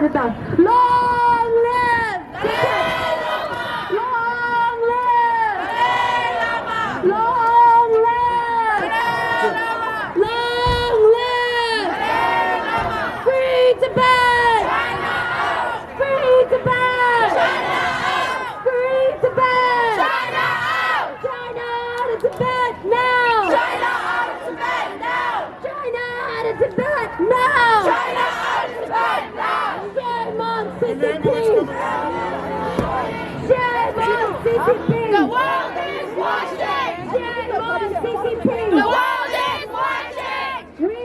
Long live! Long live! Long live! Long live! Free Tibet! Free Tibet! Free Tibet! China out of Tibet now! China out of Tibet now! China out of Tibet now! China out of Tibet now! Shame on C C P! Shame on C C P! The world is watching! Shame on C C P! The world is watching! We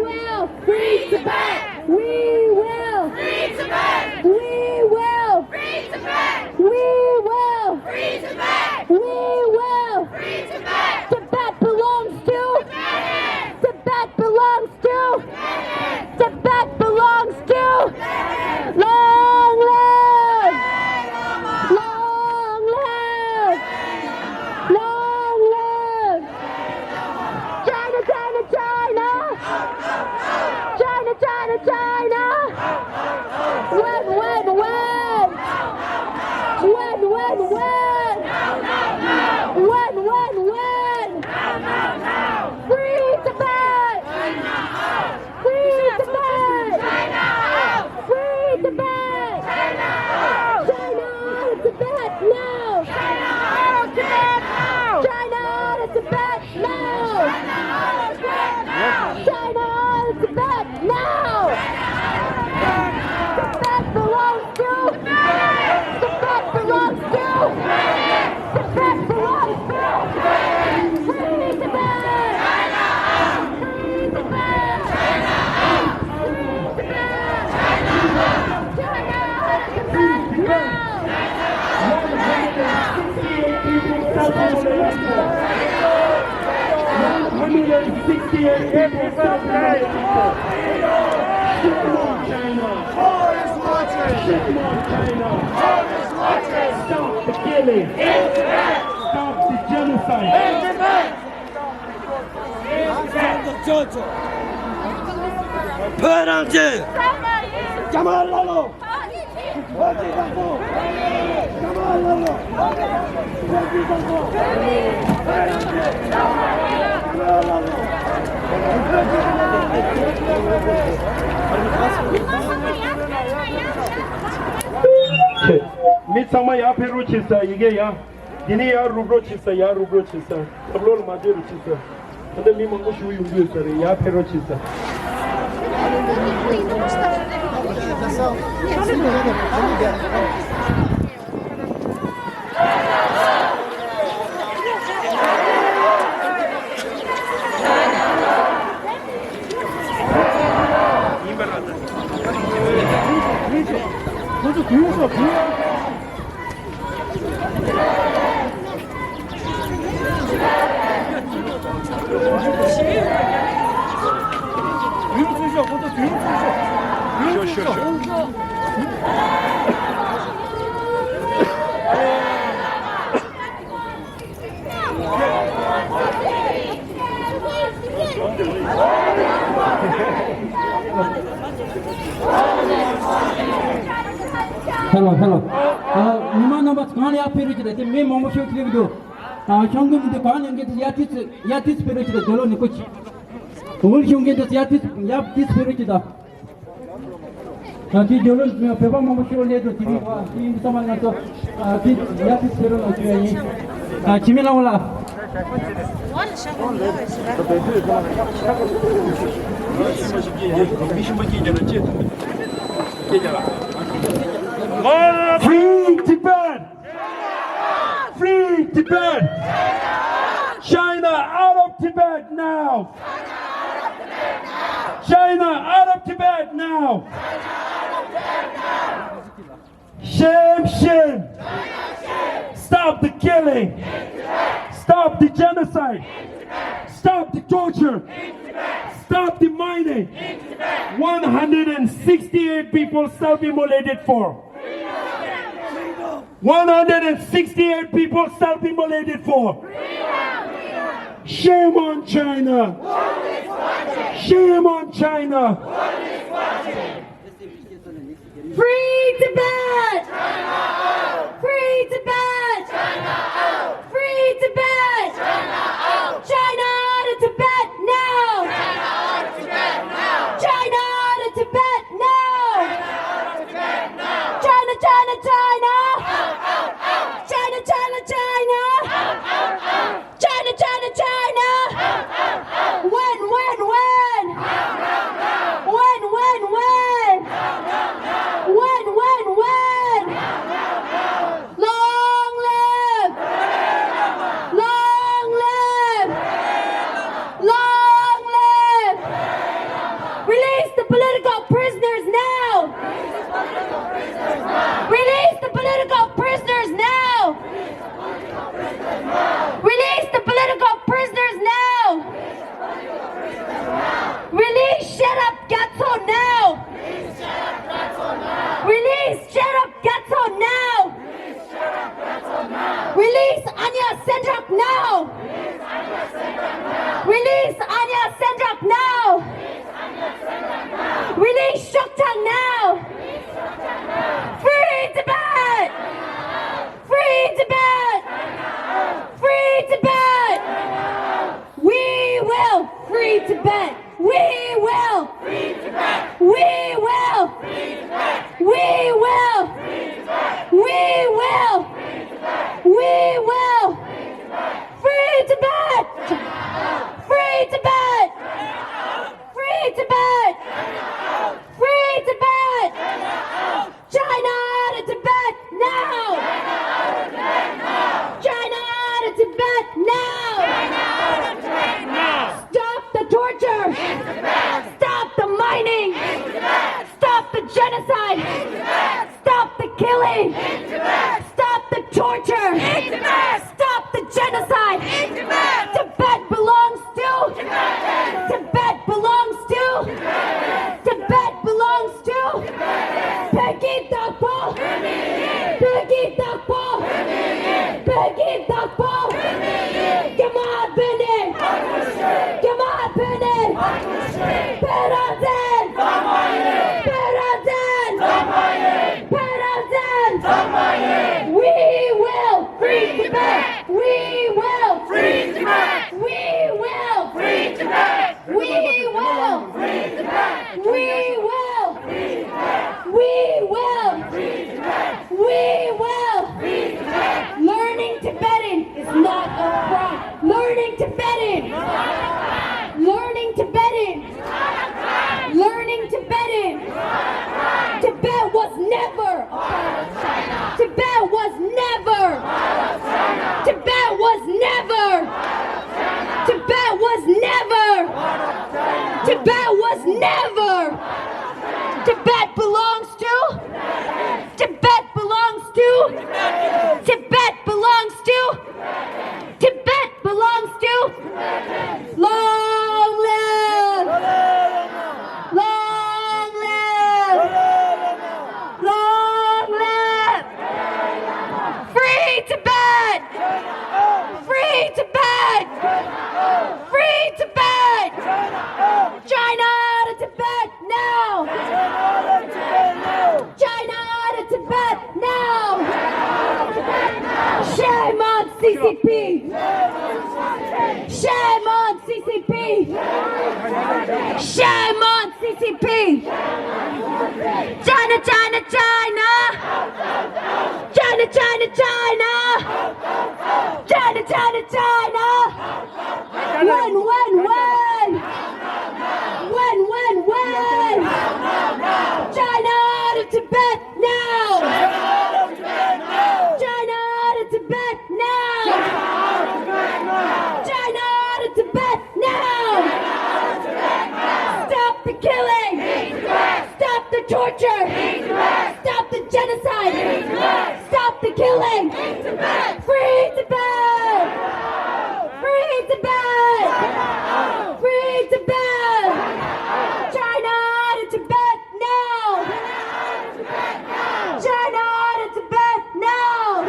will free Tibet! We will free Tibet! We will free Tibet! We will free Tibet! We will free Tibet! Tibet belongs to Tibet! Tibet belongs to Tibet! Tibet belongs to Tibet! Long live! Long live! Long live! China, China, China! China, China, China! Win, win, win! Win, win, win! Win, win, win! Free Tibet! Free Tibet! China out! Free Tibet! China out! China out of Tibet now! China out of Tibet now! China out of Tibet now! China out of Tibet now! China out of Tibet now! China out of Tibet now! Tibet belongs to Tibet! Tibet belongs to Tibet! Tibet belongs to Tibet! Free Tibet! Free Tibet! Free Tibet! China out of Tibet now! One hundred sixty-eight people self-immolated. Shame on China! Shame on China! Stop the killing! Stop the genocide! བོད་རང་བཙན། རྒྱ་དམར་ལ་ལོ། བོད་ཀྱི་བདག་པོ། རྒྱ་དམར་ལ་ལོ། བོད་ཀྱི་བདག་པོ། རྒྱ་དམར་ལ་ལོ། མི་ཚང་མ་ཡར་ཕེབས་རོགས་བྱེད་ས། ཡི་གེ་ཡ། འདི་ནས་ཡར་རུབ་རོགས་བྱེད་ས། ཡར་རུབ་རོགས་བྱེད་ས། ཐབ་ལོགས་ལ་མ་བསྡད་རོགས་བྱེད་ས། ད་ལྟ་མི་མང་པོ་ཞིག་ཡོང་གི་ཡོད་ས་རེད། ཡར་ཕེབས་རོགས་བྱེད་ས། ཧེ་ལོ། ཧེ་ལོ། ཨ། མི་མང་རྣམ་པ་གང་ལ་ཡར་ཕེབས་རོགས་བྱེད་དང་། དེ་མི་མང་པོ་ཤོག་ཐེབས་འདུག་ཨ། ཤོང་གི་མི་འདུག་གང་ཉན་མཁན་དེ་ཡར་དུས་ཚོད། ཡར་དུས་ཚོད་ཕེབས་རོགས་བྱེད་དང་། དོ་ལོ་ནི་ཀོ་ཆི། འུར་ཤོང་མཁན་དེ་ཡར་དུས། ཡར་དུས་ཕེབས་རོགས་བྱེད་དང་། ཨ། དེ་དོ་ལོ་བོད་པ་མང་པོ་ཤོག་སླེབས་འདུག་དེ་མི་བ་དེ་ཡིན་དུས་ཙམ་པ་ང་ཚོ། ཨ། དེ་ཡར་དུས་ཕེབས་རོགས་གནང་ཞུ་ཡ་ཡིན། ཨ། འཆི་མེད་ལྷ་མོ་ལགས། Free Tibet! Free Tibet! China out of Tibet now! China out of Tibet now! Shame, shame! Stop the killing! Stop the genocide! Stop the torture! Stop the mining! One hundred sixty-eight people self-immolated for. One hundred sixty-eight people self-immolated for. Shame on China! Shame on China! China, China! China, China, China! China, China, China! Win, win, win! Win, win, win! Win, win, win! Long live! Long live! Long live! Release the political prisoners now! Release the political prisoners now! Release the political prisoners now! Release Sherab Gyatso now! Release Sherab Gyatso now! Release Anya Sendrak now! Release Anya Sendrak now! Release Shokchang now! Free Tibet! Free Tibet! Free Tibet! We will free Tibet! We will! We will! We will! We will! We will! Free Tibet! Free Tibet! Free Tibet! Free Tibet! China out of Tibet now! China out of Tibet now! Stop the torture! Stop the mining! Stop the genocide! Stop the killing! Stop the torture! Stop the genocide! Tibet belongs to Tibet belongs to Tibet belongs to Peggy Dakpo! Peggy Dakpo! Peggy Dakpo! Kyamat Bene! Kyamat Bene! Perazen! Perazen! Perazen! We will free Tibet! We will free Tibet! We will free Tibet! We will! We will! We will! We will! Learning Tibetan is not a crime. Learning Tibetan! Learning Tibetan! Learning Tibetan! Tibet was never Tibet was never. Tibet was never. Tibet was never. Tibet was never. Tibet belongs to. Tibet belongs to. Tibet belongs to. Tibet belongs to. Long live! Long live! Long live! Free Tibet! Free Tibet! Free Tibet! China out of Tibet now! China out of Tibet now! Shame on C C P! Shame on C C P! Shame on C C P! China, China, China! China, China, China! China, China, China! Win, win, win! Win, win, win! China out of Tibet now! China out of Tibet now! China out of Tibet now! Stop the killing! Stop the torture! Stop the genocide! Stop the killing! Free Tibet! Free Tibet! Free Tibet! China out of Tibet now! China out of Tibet now!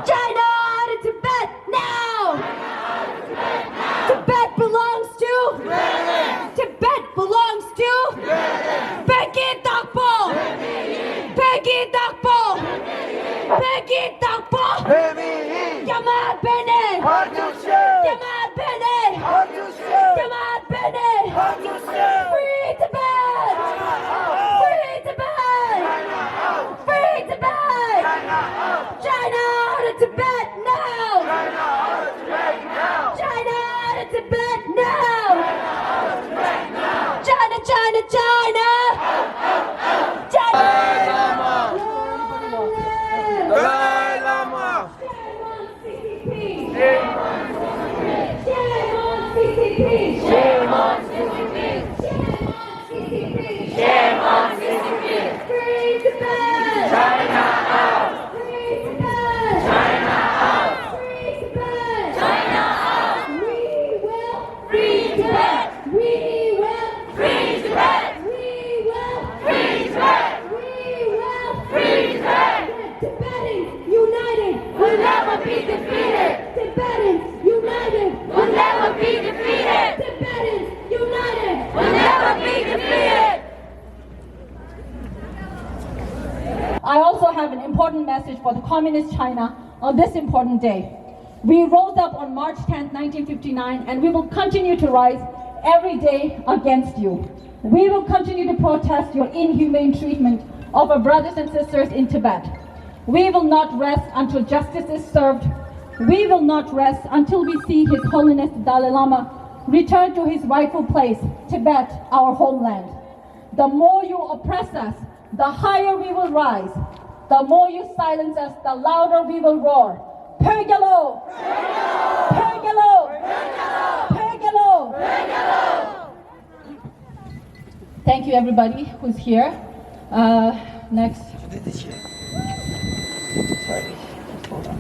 China out of Tibet now! Tibet belongs to. Tibet belongs to. Peggy Dakpo. Peggy Dakpo. Peggy Dakpo. Kyamat Bene. Kyamat Bene. Kyamat Bene. Free Tibet. Free Tibet. I also have an important message for the communist China on this important day. We rose up on March tenth, nineteen fifty-nine, and we will continue to rise every day against you. We will continue to protest your inhumane treatment of our brothers and sisters in Tibet. We will not rest until justice is served. We will not rest until we see His Holiness the Dalai Lama return to his rightful place, Tibet, our homeland. The more you oppress us, the higher we will rise. The more you silence us, the louder we will roar. Pyoge lo! Pyoge lo! Pyoge lo! Thank you, everybody who's here. Uh, next. Sorry. Hold on.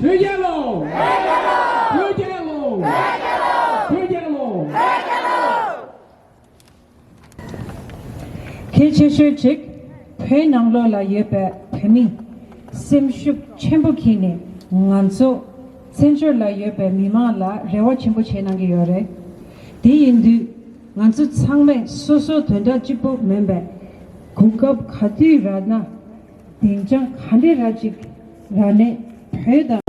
བོད་རྒྱལ་ལོ། བོད་རྒྱལ་ལོ། བོད་རྒྱལ་ལོ། གལ་ཆེ་ཤོས་གཅིག་བོད་ནང་ལོགས་ལ་ཡོད་པའི་བོད་མི་སེམས་ཤུགས་ཆེན་པོ་ཁྱེར་ནས་ང་ཚོ་བཙན་བྱོལ་ལ་ཡོད་པའི་མི་མང་ལ་རེ་བ་ཆེན་པོ་བྱེད་གནང་གི་ཡོད་རེད། དེ་ཡིན་དུས་ང་ཚོ་ཚང་མས་སོ་སོ་དོན་དག་གཅིག་པོ་མིན་པའི་གོ་སྐབས་ག་དུས་རག་ན། སྡིངས་ཆ་ག་འདྲ་ར་ཅིག་ར་ནས་བོད་དང་།